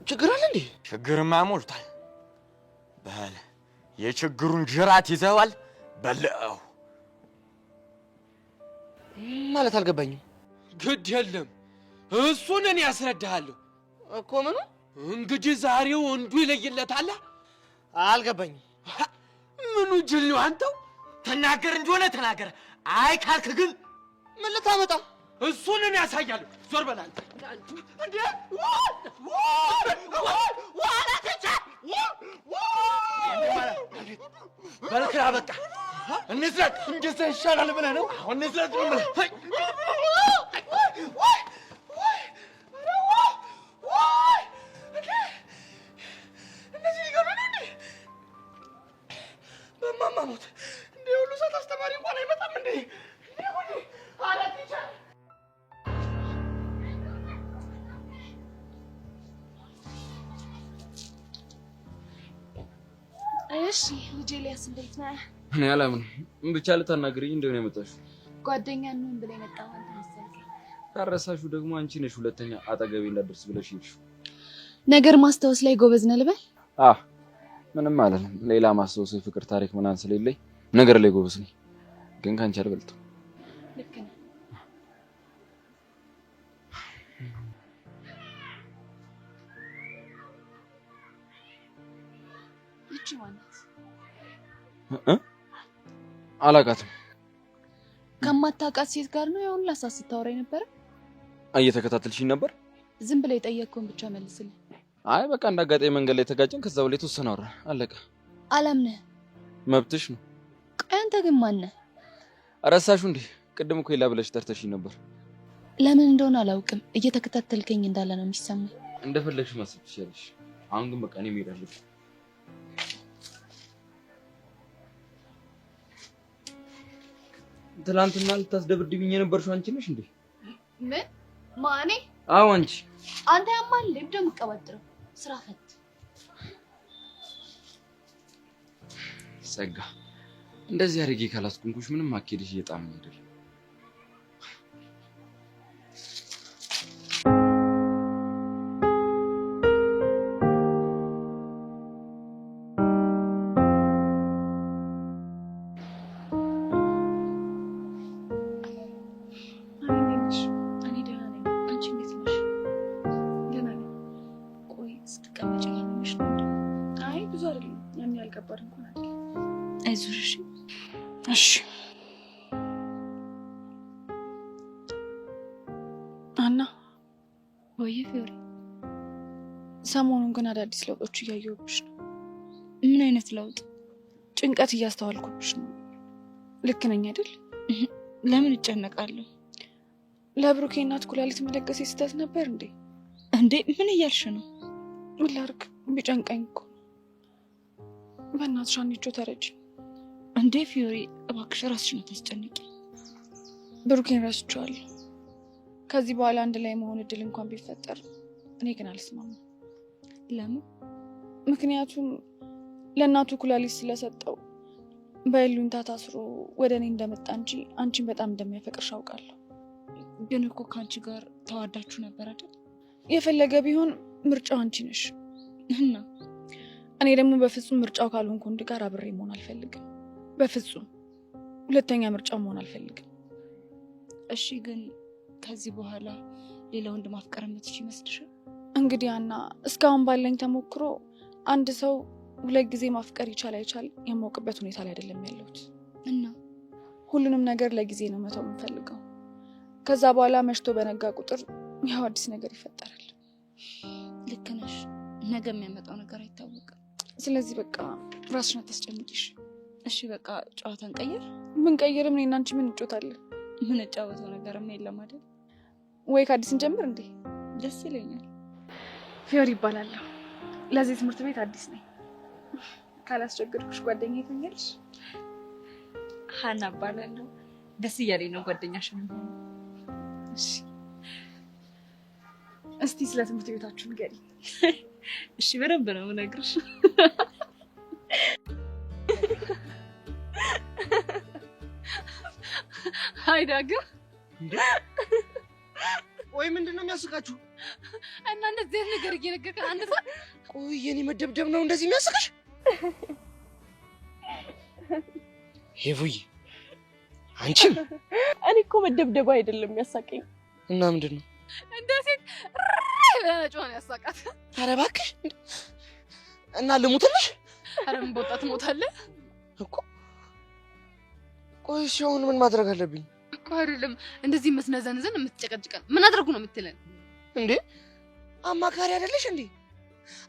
ችግር አለ እንዴ? ችግርማ ሞልቷል። በል የችግሩን ጅራት ይዘዋል። በለው ማለት አልገባኝም። ግድ የለም እሱን እኔ ያስረዳሃለሁ እኮ። ምኑ? እንግዲህ ዛሬ ወንዱ ይለይለታል። አልገባኝም። ምኑ ጅል ነው አንተው? ተናገር እንደሆነ ተናገር። አይ ካልክ ግን ምን ልታመጣ? እሱን እኔ ያሳያለሁ። ዞር በል አንተ። እንዴ በልክራ በቃ እንዝለቅ። እንደዛ ይሻላል ብለህ ነው? አሁን እንዝለቅ ነው የምልህ። እነዚህ ሊገሉ ነው እንዴ? በእማማ ሞት እንደ ሁሉ ሰዓት አስተማሪ እንኳን አይመጣም እንዴ? ኧረ teacher እሺ ልጄ ኤልያስ እንዴት ነህ? እኔ አላምንም። ብቻ ልታናግሪኝ እንደሆነ የመጣሽው። ጓደኛ እንሁን ብለህ የመጣኸው አንተ መሰልከኝ። ካረሳሽው ደግሞ አንቺ ነሽ ሁለተኛ አጠገቤ እንዳትደርስ ብለሽ ሄድሽው። ነገር ማስታወስ ላይ ጎበዝ ነህ ልበል? አዎ ምንም አይደለም። ሌላ ማስታወስ የፍቅር ታሪክ ምናምን ስለሌለኝ ነገር ላይ ጎበዝ ነኝ፣ ግን ከአንቺ አልበልጥም። ልክ ነህ። ይቺ ማናት? እ አላውቃትም። ከማታውቃት ሴት ጋር ነው ያሁን ላሳ ስታወራ የነበረ? እየተከታተልሽኝ ነበር? ዝም ብለህ የጠየቅከውን ብቻ መልስልኝ። አይ በቃ እንዳጋጣሚ መንገድ ላይ ተጋጨን። ከዛ በላይ የተወሰነ አወራን፣ አለቀ። አላምንህ። መብትሽ ነው። ቆይ አንተ ግን ማን ነህ? ረሳሽው እንዴ? ቅድም እኮ ሌላ ብለሽ ጠርተሽኝ ነበር። ለምን እንደሆነ አላውቅም፣ እየተከታተልከኝ እንዳለ ነው የሚሰማኝ። እንደፈለግሽ ማሰብ ትችያለሽ። አሁን ግን በቃ እኔ መሄድ አለብኝ። ትናንትና ልታስደብድብኝ የነበርሽው አንቺ ነሽ እንዴ? ምን? ማኔ? አዎ አንቺ። አንተ ያማል እንዴ? የምትቀባጥረው ስራ ፈት። ጸጋ፣ እንደዚህ አድርጌ ካላስቆምኩሽ ምንም አካሄድሽ እየጣመኝ አይደለም። እኔ ደህና ነኝ። አንቺ እንዴት ነሽ? ደህና ነኝ። ቆይ ስትቀመጪ እያመመሽ ነው እንዴ? አይ ብዙ አይደለም፣ ያን ያህል ከባድ እንኳን አይደለም። አይዞሽ እሺ። እሺ አና። ወይ ፊዮሪ፣ ሰሞኑን ግን አዳዲስ ለውጦች እያየሁብሽ ነው። ምን አይነት ለውጥ? ጭንቀት እያስተዋልኩብሽ ነው። ልክ ነኝ አይደል? ለምን እጨነቃለሁ? ለብሩኬ እናት ኩላሊት መለገሴ ስህተት ነበር እንዴ? እንዴ ምን እያልሽ ነው? ምን ላድርግ ቢጨንቀኝ እኮ። በእናትሽ አንቺ ተረጂ። እንዴ ፊዮሪ እባክሽ ራስሽን አታስጨንቂ። ብሩኬን ረስቼዋለሁ። ከዚህ በኋላ አንድ ላይ መሆን እድል እንኳን ቢፈጠር እኔ ግን አልስማማም። ለምን? ምክንያቱም ለእናቱ ኩላሊት ስለሰጠው በይሉኝታ ታስሮ ወደ እኔ እንደመጣ እንጂ አንቺን በጣም እንደሚያፈቅርሽ አውቃለሁ። ግን እኮ ከአንቺ ጋር ተዋዳችሁ ነበር አይደል? የፈለገ ቢሆን ምርጫው አንቺ ነሽ። እና እኔ ደግሞ በፍጹም ምርጫው ካልሆንኩ ወንድ ጋር አብሬ መሆን አልፈልግም። በፍጹም ሁለተኛ ምርጫው መሆን አልፈልግም። እሺ፣ ግን ከዚህ በኋላ ሌላ ወንድ ማፍቀር የምትችይ ይመስልሻል? እንግዲህ አና፣ እስካሁን ባለኝ ተሞክሮ አንድ ሰው ሁለት ጊዜ ማፍቀር ይቻል አይቻል የማውቅበት ሁኔታ ላይ አይደለም ያለሁት። እና ሁሉንም ነገር ለጊዜ ነው መተው የምፈልገው። ከዛ በኋላ መሽቶ በነጋ ቁጥር ያው አዲስ ነገር ይፈጠራል። ልክ ነሽ። ነገ የሚያመጣው ነገር አይታወቅም። ስለዚህ በቃ ራስሽን አታስጨንቂሽ። እሺ በቃ ጨዋታ እንቀይር። ብንቀይርም እኔና አንቺ ምን እንጫወታለን? ምን እንጫወተው ነገርም የለም አይደል? ወይ ከአዲስ እንጀምር እንዴ? ደስ ይለኛል። ፊዮሪ ይባላለሁ። ለዚህ ትምህርት ቤት አዲስ ነኝ። ካላስቸገርኩሽ ጓደኛዬ ትሆኛለሽ? ሀና እባላለሁ። ደስ እያለኝ ነው ጓደኛሽ የምሆነው። እሺ፣ እስቲ ስለ ትምህርት ቤታችሁ ንገሪኝ። እሺ፣ በደንብ ነው የምነግርሽ። አይ ዳግም፣ ቆይ ምንድን ነው የሚያስቃችሁ? እና እንደዚህ አይነት ነገር እየነገርከን አንድ ሰው ቆይ የኔ መደብደብ ነው እንደዚህ የሚያስቅሽ? ሄቡዬ አንቺም። እኔ እኮ መደብደቡ አይደለም የሚያሳቀኝ። እና ምንድን ነው? እንደ ሴት ጮህ ነው ያሳቃት። ኧረ እባክሽ እና ልሙትልሽ? ኧረ ምን በወጣ ትሞታለህ እኮ። ቆይ እሺ አሁን ምን ማድረግ አለብኝ? እኮ አይደለም እንደዚህ መስነዘንዘን የምትጨቀጭቀን ምን አድርጉ ነው የምትለን እንዴ? አማካሪ አይደለሽ እንዴ?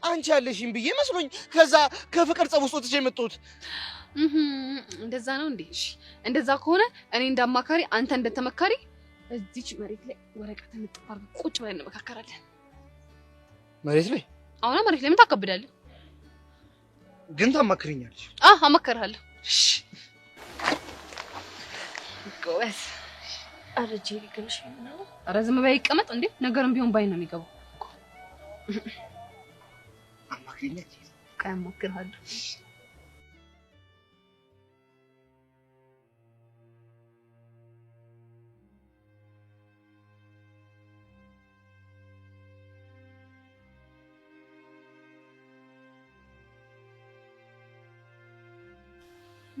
አንቺ ያለሽኝ ብዬ መስሎኝ ከዛ ከፍቅር ጸብ ውስጥ ወጥቼ የመጣሁት። እንደዛ ነው እንዴ? እሺ እንደዛ ከሆነ እኔ እንደ አማካሪ አንተ እንደ ተመካሪ እዚች መሬት ላይ ወረቀት እንጥፍ አድርገን ቁጭ ብለን እንመካከራለን። መሬት ላይ? አሁን መሬት ላይ ምን ታከብዳለህ? ግን ታማክሪኛለሽ? አዎ አማክርሃለሁ። እሺ ጎበዝ። ኧረ ጄሪ ግን እሺ ነው። ኧረ ዝም በይ ይቀመጥ እንዴ። ነገርም ቢሆን ባይ ነው የሚገባው። አማክሪኛለሽ? ቆይ አማክርሃለሁ።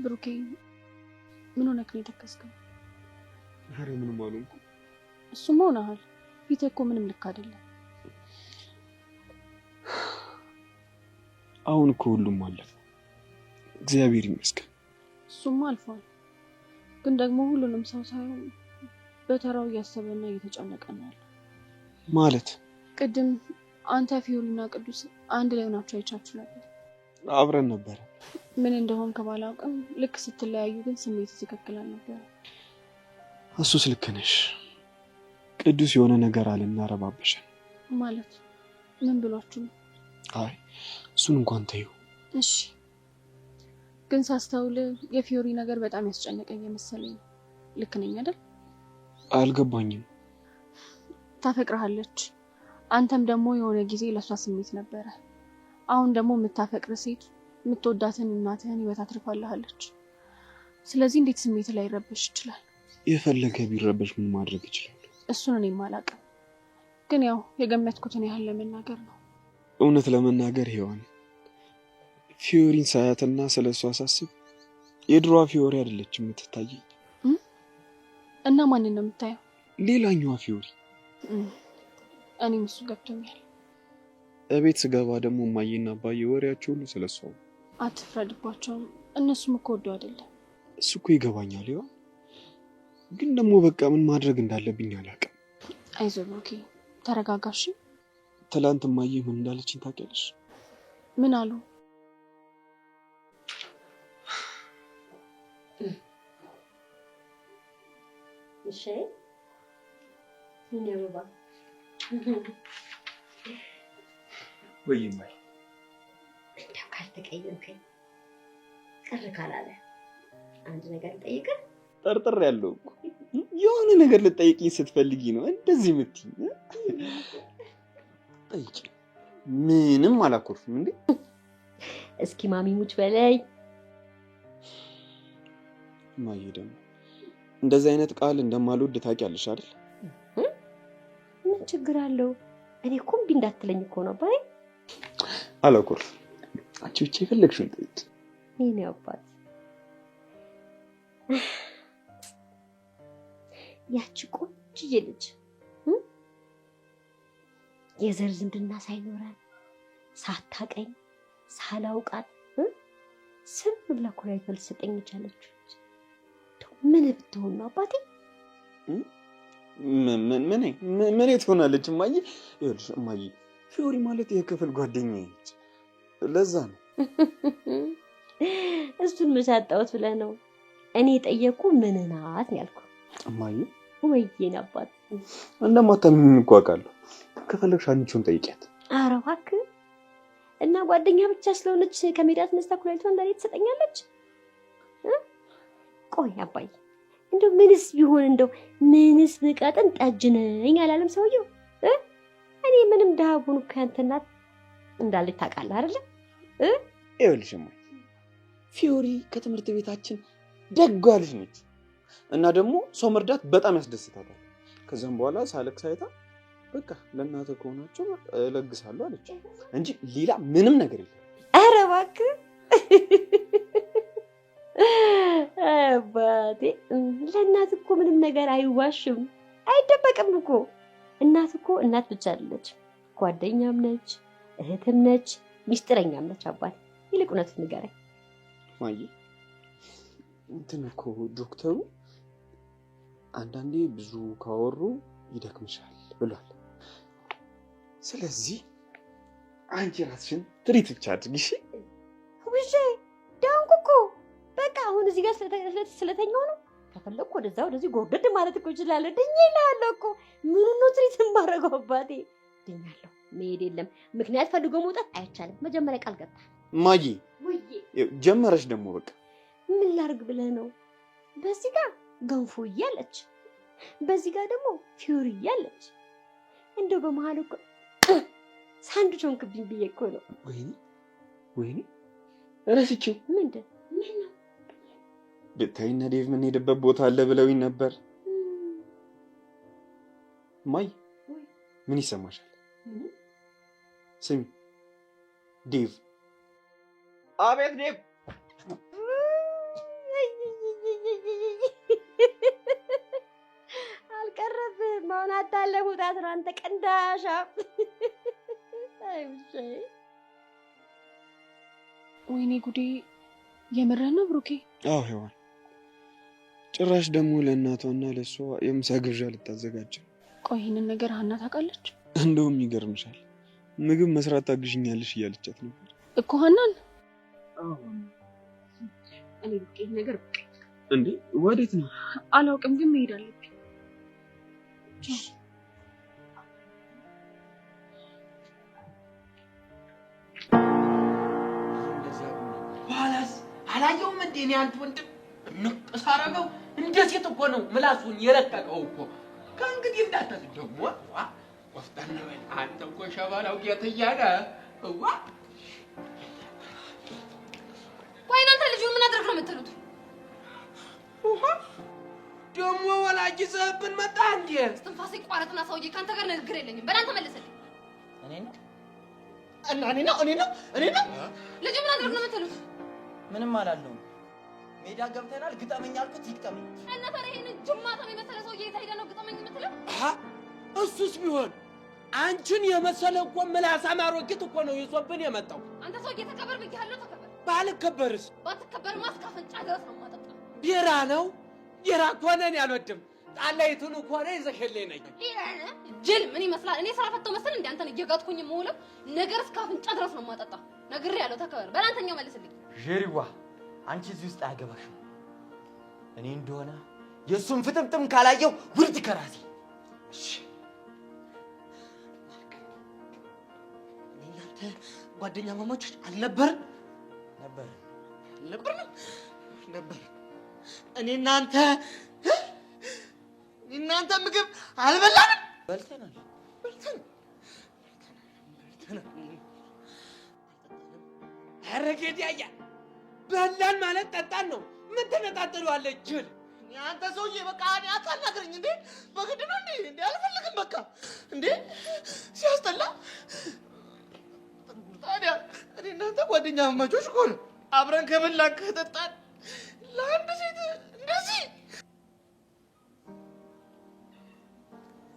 ብሩኬ ምን ሆነክ ነው የተከስከው? ኧረ ምንም አልሆንኩም። እሱማ ሆነሃል። ፊትህ እኮ ምንም ልክ አይደለም። አሁን እኮ ሁሉም አለፈ፣ እግዚአብሔር ይመስገን። እሱማ አልፏል፣ ግን ደግሞ ሁሉንም ሰው ሳይሆን በተራው እያሰበና እየተጨነቀ ነው ያለው። ማለት ቅድም አንተ ፊዮሪና ቅዱስ አንድ ላይ ሆናችሁ አይቻችሁ ነበር። አብረን ነበረ። ምን እንደሆንክ ባላውቅም ልክ ስትለያዩ ግን ስሜት ትክክል አልነበረም። እሱስ ልክ ነሽ። ቅዱስ የሆነ ነገር አለና ረባበሸን። ማለት ምን ብሏችሁ ነው? አይ እሱን እንኳን ተይው። እሺ፣ ግን ሳስተውል የፊዮሪ ነገር በጣም ያስጨነቀኝ የመሰለኝ ነው። ልክ ነኝ አይደል? አልገባኝም። ታፈቅርሃለች። አንተም ደግሞ የሆነ ጊዜ ለእሷ ስሜት ነበረ። አሁን ደግሞ የምታፈቅር ሴት የምትወዳትን እናትህን ህይወት አትርፋልሃለች። ስለዚህ እንዴት ስሜት ላይ ይረበሽ ይችላል? የፈለገ ቢረበሽ ምን ማድረግ ይችላል? እሱን እኔም አላውቅም፣ ግን ያው የገመትኩትን ያህል ለመናገር ነው። እውነት ለመናገር ሔዋን ፊዮሪን ሳያትና ስለ እሷ ሳስብ የድሮዋ ፊዮሪ አይደለችም የምትታየኝ። እና ማንን ነው የምታየው? ሌላኛዋ ፊዮሪ። እኔም እሱ ገብቶኛል። እቤት ስገባ ደግሞ እማዬና አባዬ ወሬያቸው ሁሉ ስለ እሷ ነው። አትፍረድባቸውም፣ እነሱም እኮ ወደው አይደለም። እሱ እኮ ይገባኛል ሔዋን፣ ግን ደግሞ በቃ ምን ማድረግ እንዳለብኝ አላውቅም። አይዞህ ብሩኬ፣ ተረጋጋሽ። ትላንት እማዬ ምን እንዳለችኝ ታውቂያለሽ? ምን አሉ? እሺ የኔ አበባ ወይ እማዬ፣ እንደው ካልተቀየምከኝ ቅር ካላለ አንድ ነገር ልጠይቅህ። ጠርጥር ያለው እኮ የሆነ ነገር ልጠይቅኝ ስትፈልጊ ነው እንደዚህ የምትይኝ። ጠይቂ፣ ምንም አላኮርፍም። እንዴ እስኪ ማሚ ሙች በለኝ። እማዬ ደግሞ እንደዚህ አይነት ቃል እንደማልወድ ታውቂያለሽ አይደል? ምን ችግር አለው? እኔ እኮ እምቢ እንዳትለኝ እኮ ነው አባዬ። አላኮርፍም። አንቺ ብቻ የፈለግሽውን ጠይቂ። የኔ አባት ያቺ ቆንጅዬ ልጅ የዘር ዝምድና ሳይኖረን ሳታቀኝ ሳላውቃት ስም ብላ ኩላሊቷን ልትሰጠኝ የቻለችው ምን ብትሆን ነው አባቴ? ምን ምን ትሆናለች እማዬ? ይኸውልሽ እማዬ፣ ፊዮሪ ማለት የክፍል ጓደኛዬ ነች። ለዛ ነው። እሱን መች አጣሁት ብለህ ነው? እኔ የጠየኩ ምን ናት ነው ያልኩህ። እማዬ ወይዬን አባት እንደማታምኚኝ እኮ አውቃለሁ። ከፈለግሽ አንቺውን ጠይቂያት። ኧረ እባክህ፣ እና ጓደኛ ብቻ ስለሆነች ከሜዳ ተነስታ ኩላሊቷን ለእኔ ትሰጠኛለች? ቆይ አባዬ፣ እንደው ምንስ ቢሆን እንደው ምንስ ብቀጥን ጠጅ ነኝ አላለም ሰውየው? እኔ ምንም ድሀ ብሆን እኮ ያንተ እናት እንዳለች ታውቃለህ አይደለ? ይኸውልሽ እማዬ፣ ፊዮሪ ከትምህርት ቤታችን ደጓ ልጅ ነች እና ደግሞ ሰው መርዳት በጣም ያስደስታታል። ከዛም በኋላ ሳለቅስ አይታ በቃ ለእናትህ ከሆናቸው እለግሳለሁ አለች እንጂ ሌላ ምንም ነገር የለም። ኧረ እባክህ አባቴ፣ ለእናት እኮ ምንም ነገር አይዋሽም አይደበቅም እኮ። እናት እኮ እናት ብቻ አይደለች፣ ጓደኛም ነች፣ እህትም ነች፣ ሚስጥረኛም ነች። አባቴ ይልቅ እውነቱን ንገረኝ። እማዬ እንትን እኮ ዶክተሩ አንዳንዴ ብዙ ካወሩ ይደክምሻል ብሏል። ስለዚህ አንቺ ራስሽን ትሪት ብቻ አድርጊ እሺ? ውሼ ዳንኩ እኮ በቃ አሁን እዚህ ጋር ስለተኛው ነው። ከፈለኩ ወደዛ ወደዚህ ጎርደድ ማለት እኮ እችላለሁ። ድኜ እልሃለሁ እኮ ምኑን ነው ትሪት የማደርገው አባቴ? ድኛለሁ። መሄድ የለም ምክንያት ፈልጎ መውጣት አይቻልም። መጀመሪያ ቃል ገብታ እማዬ ጀመረሽ ደግሞ በቃ ምን ላድርግ ብለህ ነው? በዚህ ጋር ገንፎ እያለች በዚህ ጋር ደግሞ ፊዮሪ እያለች እንደው በመሀል እኮ ሳንዱች ሆንክብኝ ብዬ እኮ ነው። ወይኔ ወይኔ ረስቼው። ምንድን ምን ነው? ብታይና ዴቭ የምንሄድበት ቦታ አለ ብለውኝ ነበር። እማዬ ምን ይሰማሻል? ስሚ ዴቭ። አቤት ዴቭ። አሁን አታለህ መውጣት ነው አንተ ቀንዳሻ። አይ ውሻዬ። ወይኔ ጉዴ! የምርህን ነው ብሩኬ? አዎ ሔዋን፣ ጭራሽ ደግሞ ለእናቷና ለእሷ የምሳ ግብዣ ልታዘጋጅ ነው። ቆይ ይህንን ነገር ሀና ታውቃለች? እንደውም ይገርምሻል፣ ምግብ መስራት ታግዥኛለሽ እያለቻት ነበር እኮ ሀናን። እኔ ብሩኬ ይህ ነገር እንዴ፣ ወዴት ነው? አላውቅም፣ ግን መሄድ አለብኝ። በኋላስ አላየውም እንዴ? እኔ አንተ ወንድም ንቅስ አደረገው። እንደ ሴት እኮ ነው ምላሱን የለቀቀው እኮ። ከእንግዲህ እንዳታዝ ደግሞ ዋ ቆፍጠን በል አንተ እኮ ሸበላው ጌትዬ ነህ። ዋ ቆይ እናንተ ልጁን ምን አድርግ ነው የምትሉት? ደግሞ ወላጅ ይዘህብን መጣ እንዴ? እስትንፋሴ ይቋረጥና ሰውዬ ከአንተ ጋር ንግግር የለኝም። በል አንተ መልስልኝ። እኔ ነው እና እኔ ነው እኔ ነው እኔ ነው። ልጁ ምን አድርግ ነው የምትሉት? ምንም አላለውም። ሜዳ ገብተናል። ግጠመኝ አልኩት ይግጠመኝ። እና ታዲያ ይሄንን ጅማታም የመሰለ ሰውዬ የት ሄደህ ነው ግጠመኝ የምትለው? እሱስ ቢሆን አንቺን የመሰለ እኮ ምላሳም አሮጊት እኮ ነው ይዞብን የመጣው። አንተ ሰውዬ ተከበር ብዬሃለሁ፣ ተከበር። ባልከበርስ? ባትከበርማ እስከ አፍንጫ ድረስ ነው የማጠጣው። ቢራ ነው ቢራ ከሆነ እኔ አልወድም። ጣላይቱን ከሆነ ይዘሽልኝ ነይ። ጅል ምን ይመስላል? እኔ ስራ ፈተው መሰል እንደ አንተን እየጋጥኩኝ የምውለው ነገር እስከ አፍንጫ ድረስ ነው የማጠጣው። ነግሬሃለሁ፣ ተከበር። በል አንተኛው መልስልኝ። ዤሪዋ አንቺ እዚህ ውስጥ አያገባሽም። እኔ እንደሆነ የእሱን ፍጥምጥም ካላየው ውርድ ከራሴ። እናንተ ጓደኛ ማማቾች አልነበርን? ነበር አልነበርንም? ነበር። እኔ እናንተ እናንተ ምግብ አልበላንም? በልተናል። በልተናል። በልተናል። ኧረ ጌዲያ በላን ማለት ጠጣን ነው። ምን ትነጣጥለዋለህ ጅል? አንተ ሰውዬ በቃ እኔ አታናግረኝ እንዴ! በግድ ነው እንዴ? እንዴ አልፈልግም በቃ እንዴ! ሲያስጠላ። ታዲያ እኔ እናንተ ጓደኛ ማማቾች እኮ ነው። አብረን ከበላን ከጠጣን ለአንድ ሴት እንደዚህ።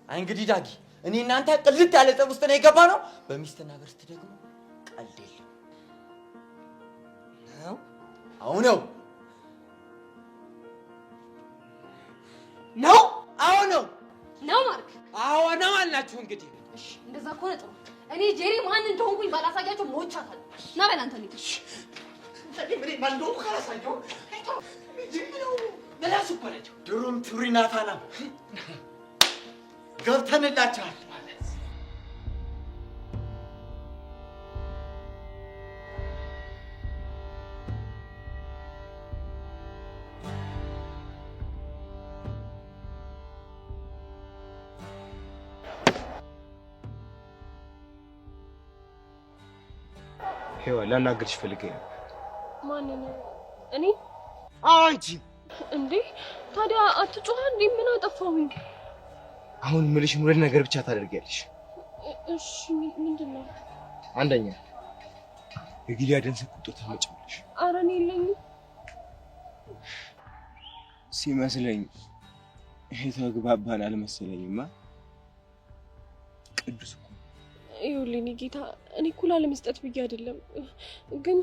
አይ እንግዲህ ዳጊ፣ እኔ እናንተ ቅልጥ ያለ ጠብ ውስጥ ነው የገባ ነው። በሚስትና በርስት ደግሞ ቀልድ የለም ነው። አዎ ነው ነው። አዎ ነው ነው ማርክ። አዎ ነው አልናችሁ እንግዲህ። እሺ እንደዛ ከሆነ ጥሩ። እኔ ጄሪ ማን እንደሆንኩኝ ባላሳያቸው ሞቻታለሁ። ና በል አንተ እንሂድ። እኔ ማን እንደሆንኩ ካላሳየሁ ምላስ እኮ ናቸው። ድሮም ቱሪናታና ገብተንላችኋል። ሔዋን ላናግርሽ ፈልጌ ነው። ማንን? እኔ? አዎ አንቺ። እንዴ ታዲያ አትጮህ እንዴ? ምን አጠፋሁኝ? አሁን የምልሽን ሁለት ነገር ብቻ ታደርጊያለሽ። እሺ ምንድን ነው? አንደኛ የጊልያድን ስልክ ቁጥር ታመጪዋለሽ። ኧረ እኔ የለኝም። ሲመስለኝ የተግባባን አልመሰለኝማ። ቅዱስ እኮ ይኸውልህ የእኔ ጌታ፣ እኔ እኮ ላለመስጠት ብዬ አይደለም፣ ግን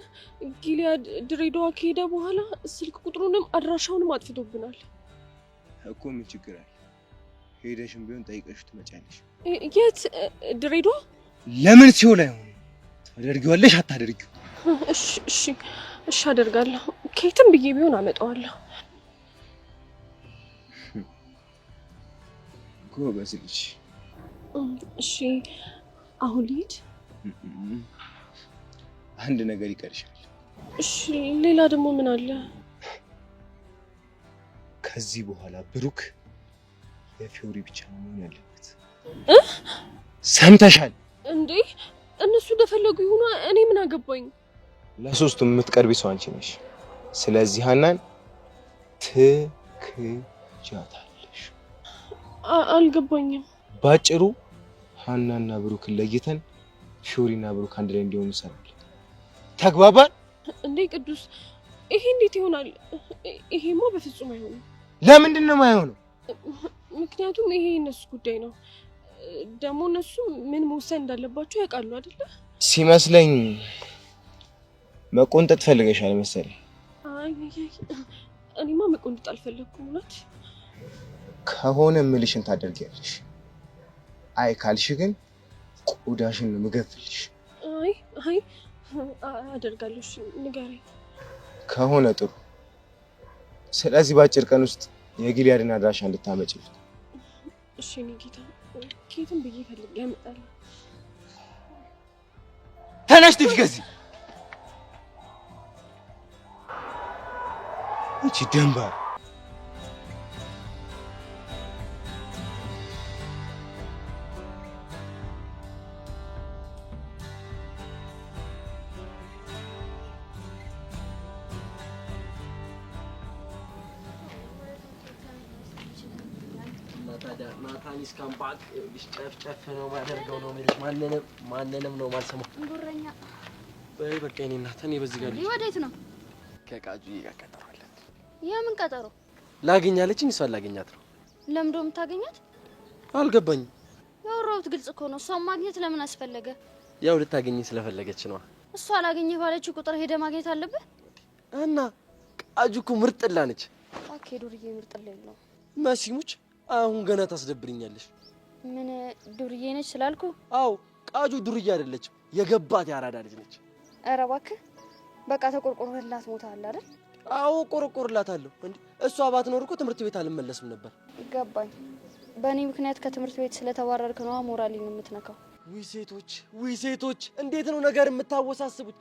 ጊልያድ ድሬዳዋ ከሄደ በኋላ ስልክ ቁጥሩንም አድራሻውንም አጥፍቶብናል እኮ። ምን ችግር አለ? ሄደሽም ቢሆን ጠይቀሽ ትመጫለሽ። የት? ድሬዳዋ? ለምን ሲሆን አይሆንም? ታደርጊዋለሽ አታደርጊው? እሺ እሺ እሺ አደርጋለሁ። ከየትም ብዬ ቢሆን አመጣዋለሁ። ጎበዝ ልጅ። እሺ አሁን ልሂድ? አንድ ነገር ይቀርሻል። እሺ ሌላ ደግሞ ምን አለ? ከዚህ በኋላ ብሩክ የፊዮሪ ብቻ ነው መሆን ያለበት። ሰምተሻል እንዴ? እነሱ እንደፈለጉ ይሁኑ፣ እኔ ምን አገባኝ? ለሶስቱም የምትቀርቢ ሰው አንቺ ነሽ። ስለዚህ ሀናን ትክጃታለሽ። አልገባኝም። ባጭሩ ሀናና ብሩክን ለይተን ፊዮሪና ብሩክ አንድ ላይ እንዲሆኑ እንሰራለን። ተግባባን እንዴ? ቅዱስ ይሄ እንዴት ይሆናል? ይሄማ በፍጹም አይሆንም። ለምንድን ነው የማይሆነው? ምክንያቱም ይሄ የእነሱ ጉዳይ ነው። ደግሞ እነሱ ምን መውሰን እንዳለባቸው ያውቃሉ አይደለ? ሲመስለኝ መቆንጠጥ ፈልገሻል መሰለኝ። አይ እኔማ መቆንጠጥ አልፈለኩም። እውነት ከሆነ ምልሽን ታደርጊያለሽ። አይ ካልሽ ግን ቆዳሽን ነው የምገፍልሽ። አይ አይ አደርጋለሁ። እሺ ንገረኝ። ከሆነ ጥሩ። ስለዚህ በአጭር ቀን ውስጥ የጊልያድን አድራሻ እንድታመጪልኝ። እሺ የእኔ ጌታ፣ ከየትም ብዬ ፈልጌ አመጣለሁ። ተነሽ ጥፊ ከዚህ። ይቺ ደንባር ናታኒስ come back ጨፍ ጨፍ ነው ማደርገው ነው የምልሽ። ማንንም ማንንም ነው የማልሰማው። ጉረኛ በይ በቃ የእኔ እናት፣ እኔ በዚህ ጋር ልሂድ። ወዴት ነው? ከቃጁዬ ጋር ቀጠሮ አለን። የምን ቀጠሮ? ላገኛለችኝ፣ እሷን ላገኛት ነው። ለምንድን ነው የምታገኛት? አልገባኝም። ያወራሁት ግልጽ እኮ ነው። እሷን ማግኘት ለምን አስፈለገ? ያው ልታገኘኝ ስለፈለገች ነዋ። እሷ አላገኘህ ባለችው ቁጥር ሄደህ ማግኘት አለብህ። እና ቃጁ እኮ ምርጥላ ነች። እባክህ ዱርዬ ምርጥላ የለውም። መሲሙች አሁን ገና ታስደብርኛለሽ። ምን ዱርዬ ነች ስላልኩ? አዎ ቃጁ ዱርዬ አይደለችም፣ የገባት የአራዳ ልጅ ነች። ኧረ እባክህ በቃ ተቆርቆርላት ሞታል አይደል? አዎ ቆርቆርላታለሁ። እንዴ እሷ ባትኖር እኮ ትምህርት ቤት አልመለስም ነበር። ይገባኝ። በእኔ ምክንያት ከትምህርት ቤት ስለተባረርክ ነዋ ሞራሌን የምትነካው። ውይ ሴቶች፣ ውይ ሴቶች፣ እንዴት ነው ነገር የምታወሳስቡት?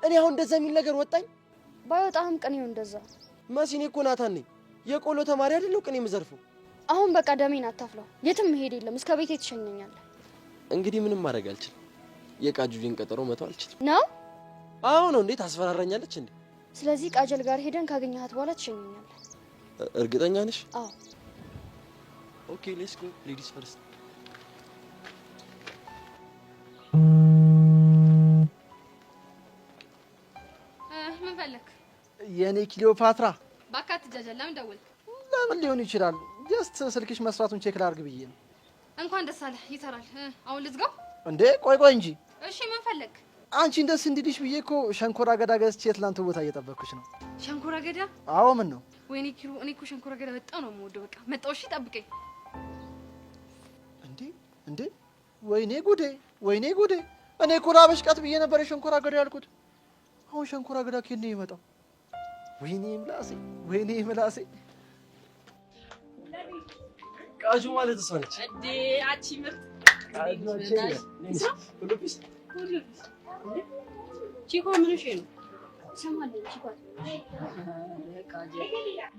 እኔ አሁን እንደዛ የሚል ነገር ወጣኝ? ባይወጣህም ቅኔው እንደዛ። መሲ፣ እኔ እኮ ናታን ነኝ፣ የቆሎ ተማሪ አይደለሁ ቅኔ የምዘርፈው። አሁን በቃ ደሜን አታፍለው። የትም መሄድ የለም፣ እስከ ቤቴ ትሸኘኛለህ። እንግዲህ ምንም ማድረግ አልችልም። የቃጁዬን ቀጠሮ መተው አልችልም። ነው? አዎ ነው። እንዴ ታስፈራራኛለች እንዴ? ስለዚህ ቃጀል ጋር ሄደን ካገኘሃት በኋላ ትሸኘኛለህ። እርግጠኛ ነሽ? አዎ። Okay let's go, ladies first። ምን ፈለክ? የኔ ክሊዮፓትራ፣ እባክህ አትጃጃል። ለምን ደወልክ? ለምን ሊሆን ይችላል? Just ስልክሽ መስራቱን check ላድርግ ብዬ ነው። እንኳን ደስ አለህ፣ ይሰራል። አሁን ልዝጋው? እንዴ ቆይ ቆይ እንጂ። እሺ ምን ፈለክ? አንቺን ደስ እንዲልሽ ብዬ እኮ ሸንኮራ አገዳ ገዝቼ ትላንት ቦታ እየጠበቅኩሽ ነው። ሸንኮራ አገዳ? አዎ። ምን ነው? ወይኔ ኪሩ፣ እኔ እኮ ሸንኮራ አገዳ በጣም ነው የምወደው። በቃ መጣሁ። እሺ ጠብቀኝ። እንዴ እንዴ! ወይኔ ጉዴ፣ ወይኔ ጉዴ! እኔ እኮ ላበሽቃት ብዬ ነበር የሸንኮራ አገዳ ያልኩት። አሁን ሸንኮራ አገዳ ከየት ነው የሚመጣው? ወይኔ ምላሴ፣ ወይኔ ምላሴ! ቃጁ ማለት እሷ ነች። እንዴ አቺ ምርጥ ቺኮ ምን እሺ ነው?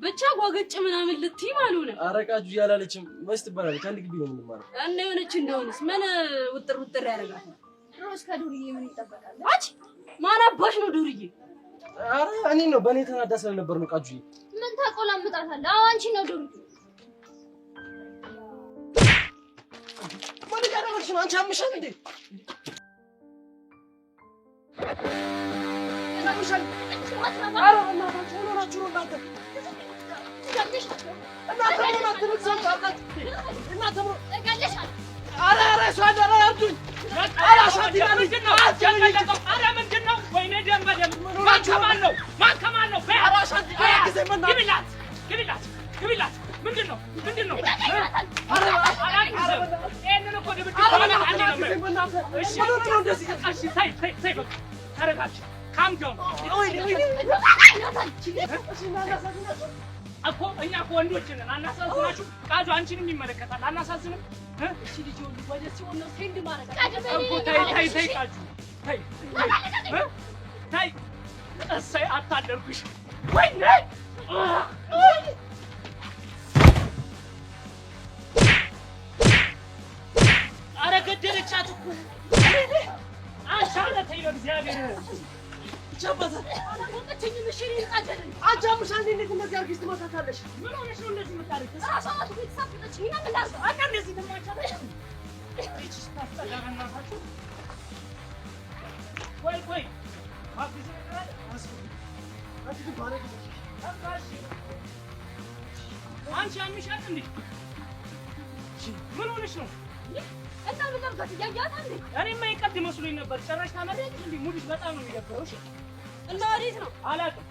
ብቻ ጓገጭ ምናምን ልትይ ማለት ነው። ኧረ ቃጁ እያላለችም መች ትባላለች? አንድ ግቢ ነው የምንማረው። እና የሆነች እንደሆነስ ምን ውጥር ውጥር ያደርጋል? ድሮስ ከዱርዬ ምን ይጠበቃል? አቺ ማን አባሽ ነው ዱርዬ? ኧረ እኔ ነው በእኔ ተናዳ ስለነበር ነው ቃጁዬ። ምን ታቆላምጣታለህ? አዎ አንቺ ነው ዱርዬ። ምን እያደረግሽ ነው አንቺ? አምሻል እንዴ? አምሻል? ኧረ በእናታችሁ ምን ሆናችሁ ነው እናንተ? እናንተ ምን ሆናችሁ ነው? እናንተ ምን ኧረ ኧረ እሷ ኧረ እርዱኝ! ኧረ አሻንቲ ኧረ ምንድን ነው? ወይኔ ደም በደም ማን ከማን ነው? ማን ከማን ነው? ኧረ አሻንቲ ኧረ ጊዜ መናገር ግቢላት፣ ግቢላት፣ ግቢላት። ምንድን ነው? ምንድን ነው? አላግዝም። ይሄንን እኮ ድብድብ ከሆነ አንዴ ነው የምልህ። እሺ፣ እሺ፣ ተይ፣ ተይ፣ ተይ፣ በቃ ተረጋጊ። Calm down። እኮ እኛ እኮ ወንዶች ነን። አናሳዝናችሁ? ቃጁ አንቺንም ይመለከታል። አናሳዝንም? እሺ ልጅ ወደ ሲሆን ነው send ማድረግ እኮ ተይ፣ ተይ፣ ተይ ቃጁ ተይ፣ ተይ። እሰይ አታደርጉሽ። ወይኔ ኧረ ገደለቻት እኮ። አንቺ አለ ተይ በእግዚአብሔር አላወቀችኝም። እሺ እኔን ቃጀልን። አንቺ አምሻል እንዴ? እንዴት እንደዚህ አድርገሽ ትመታታለሽ? ምን ሆነሽ ነው እንደዚህ የምታደርጊው? እራሷ ናት እኮ የተሳፈጠችኝ እና ምን ላድርግ? እና እንደዚህ ትማቻለሽ? ይህቺ ስታስጠላ በእናታችሁ። ቆይ ቆይ አዲስ ነገር አለ? አንቺ ግን ባለጌ ነሽ። በቃ እሺ። አንቺ አምሻል እንዴ? ምን ሆነሽ ነው? እና ምን ላድርጋት? እያየሃት እንዴ? እኔማ የቀልድ መስሎኝ ነበር። ጭራሽ ታመሪያለሽ እንዴ? ሙድሽ በጣም ነው የሚደብረው። እሺ እና ወዴት ነው? አላውቅም።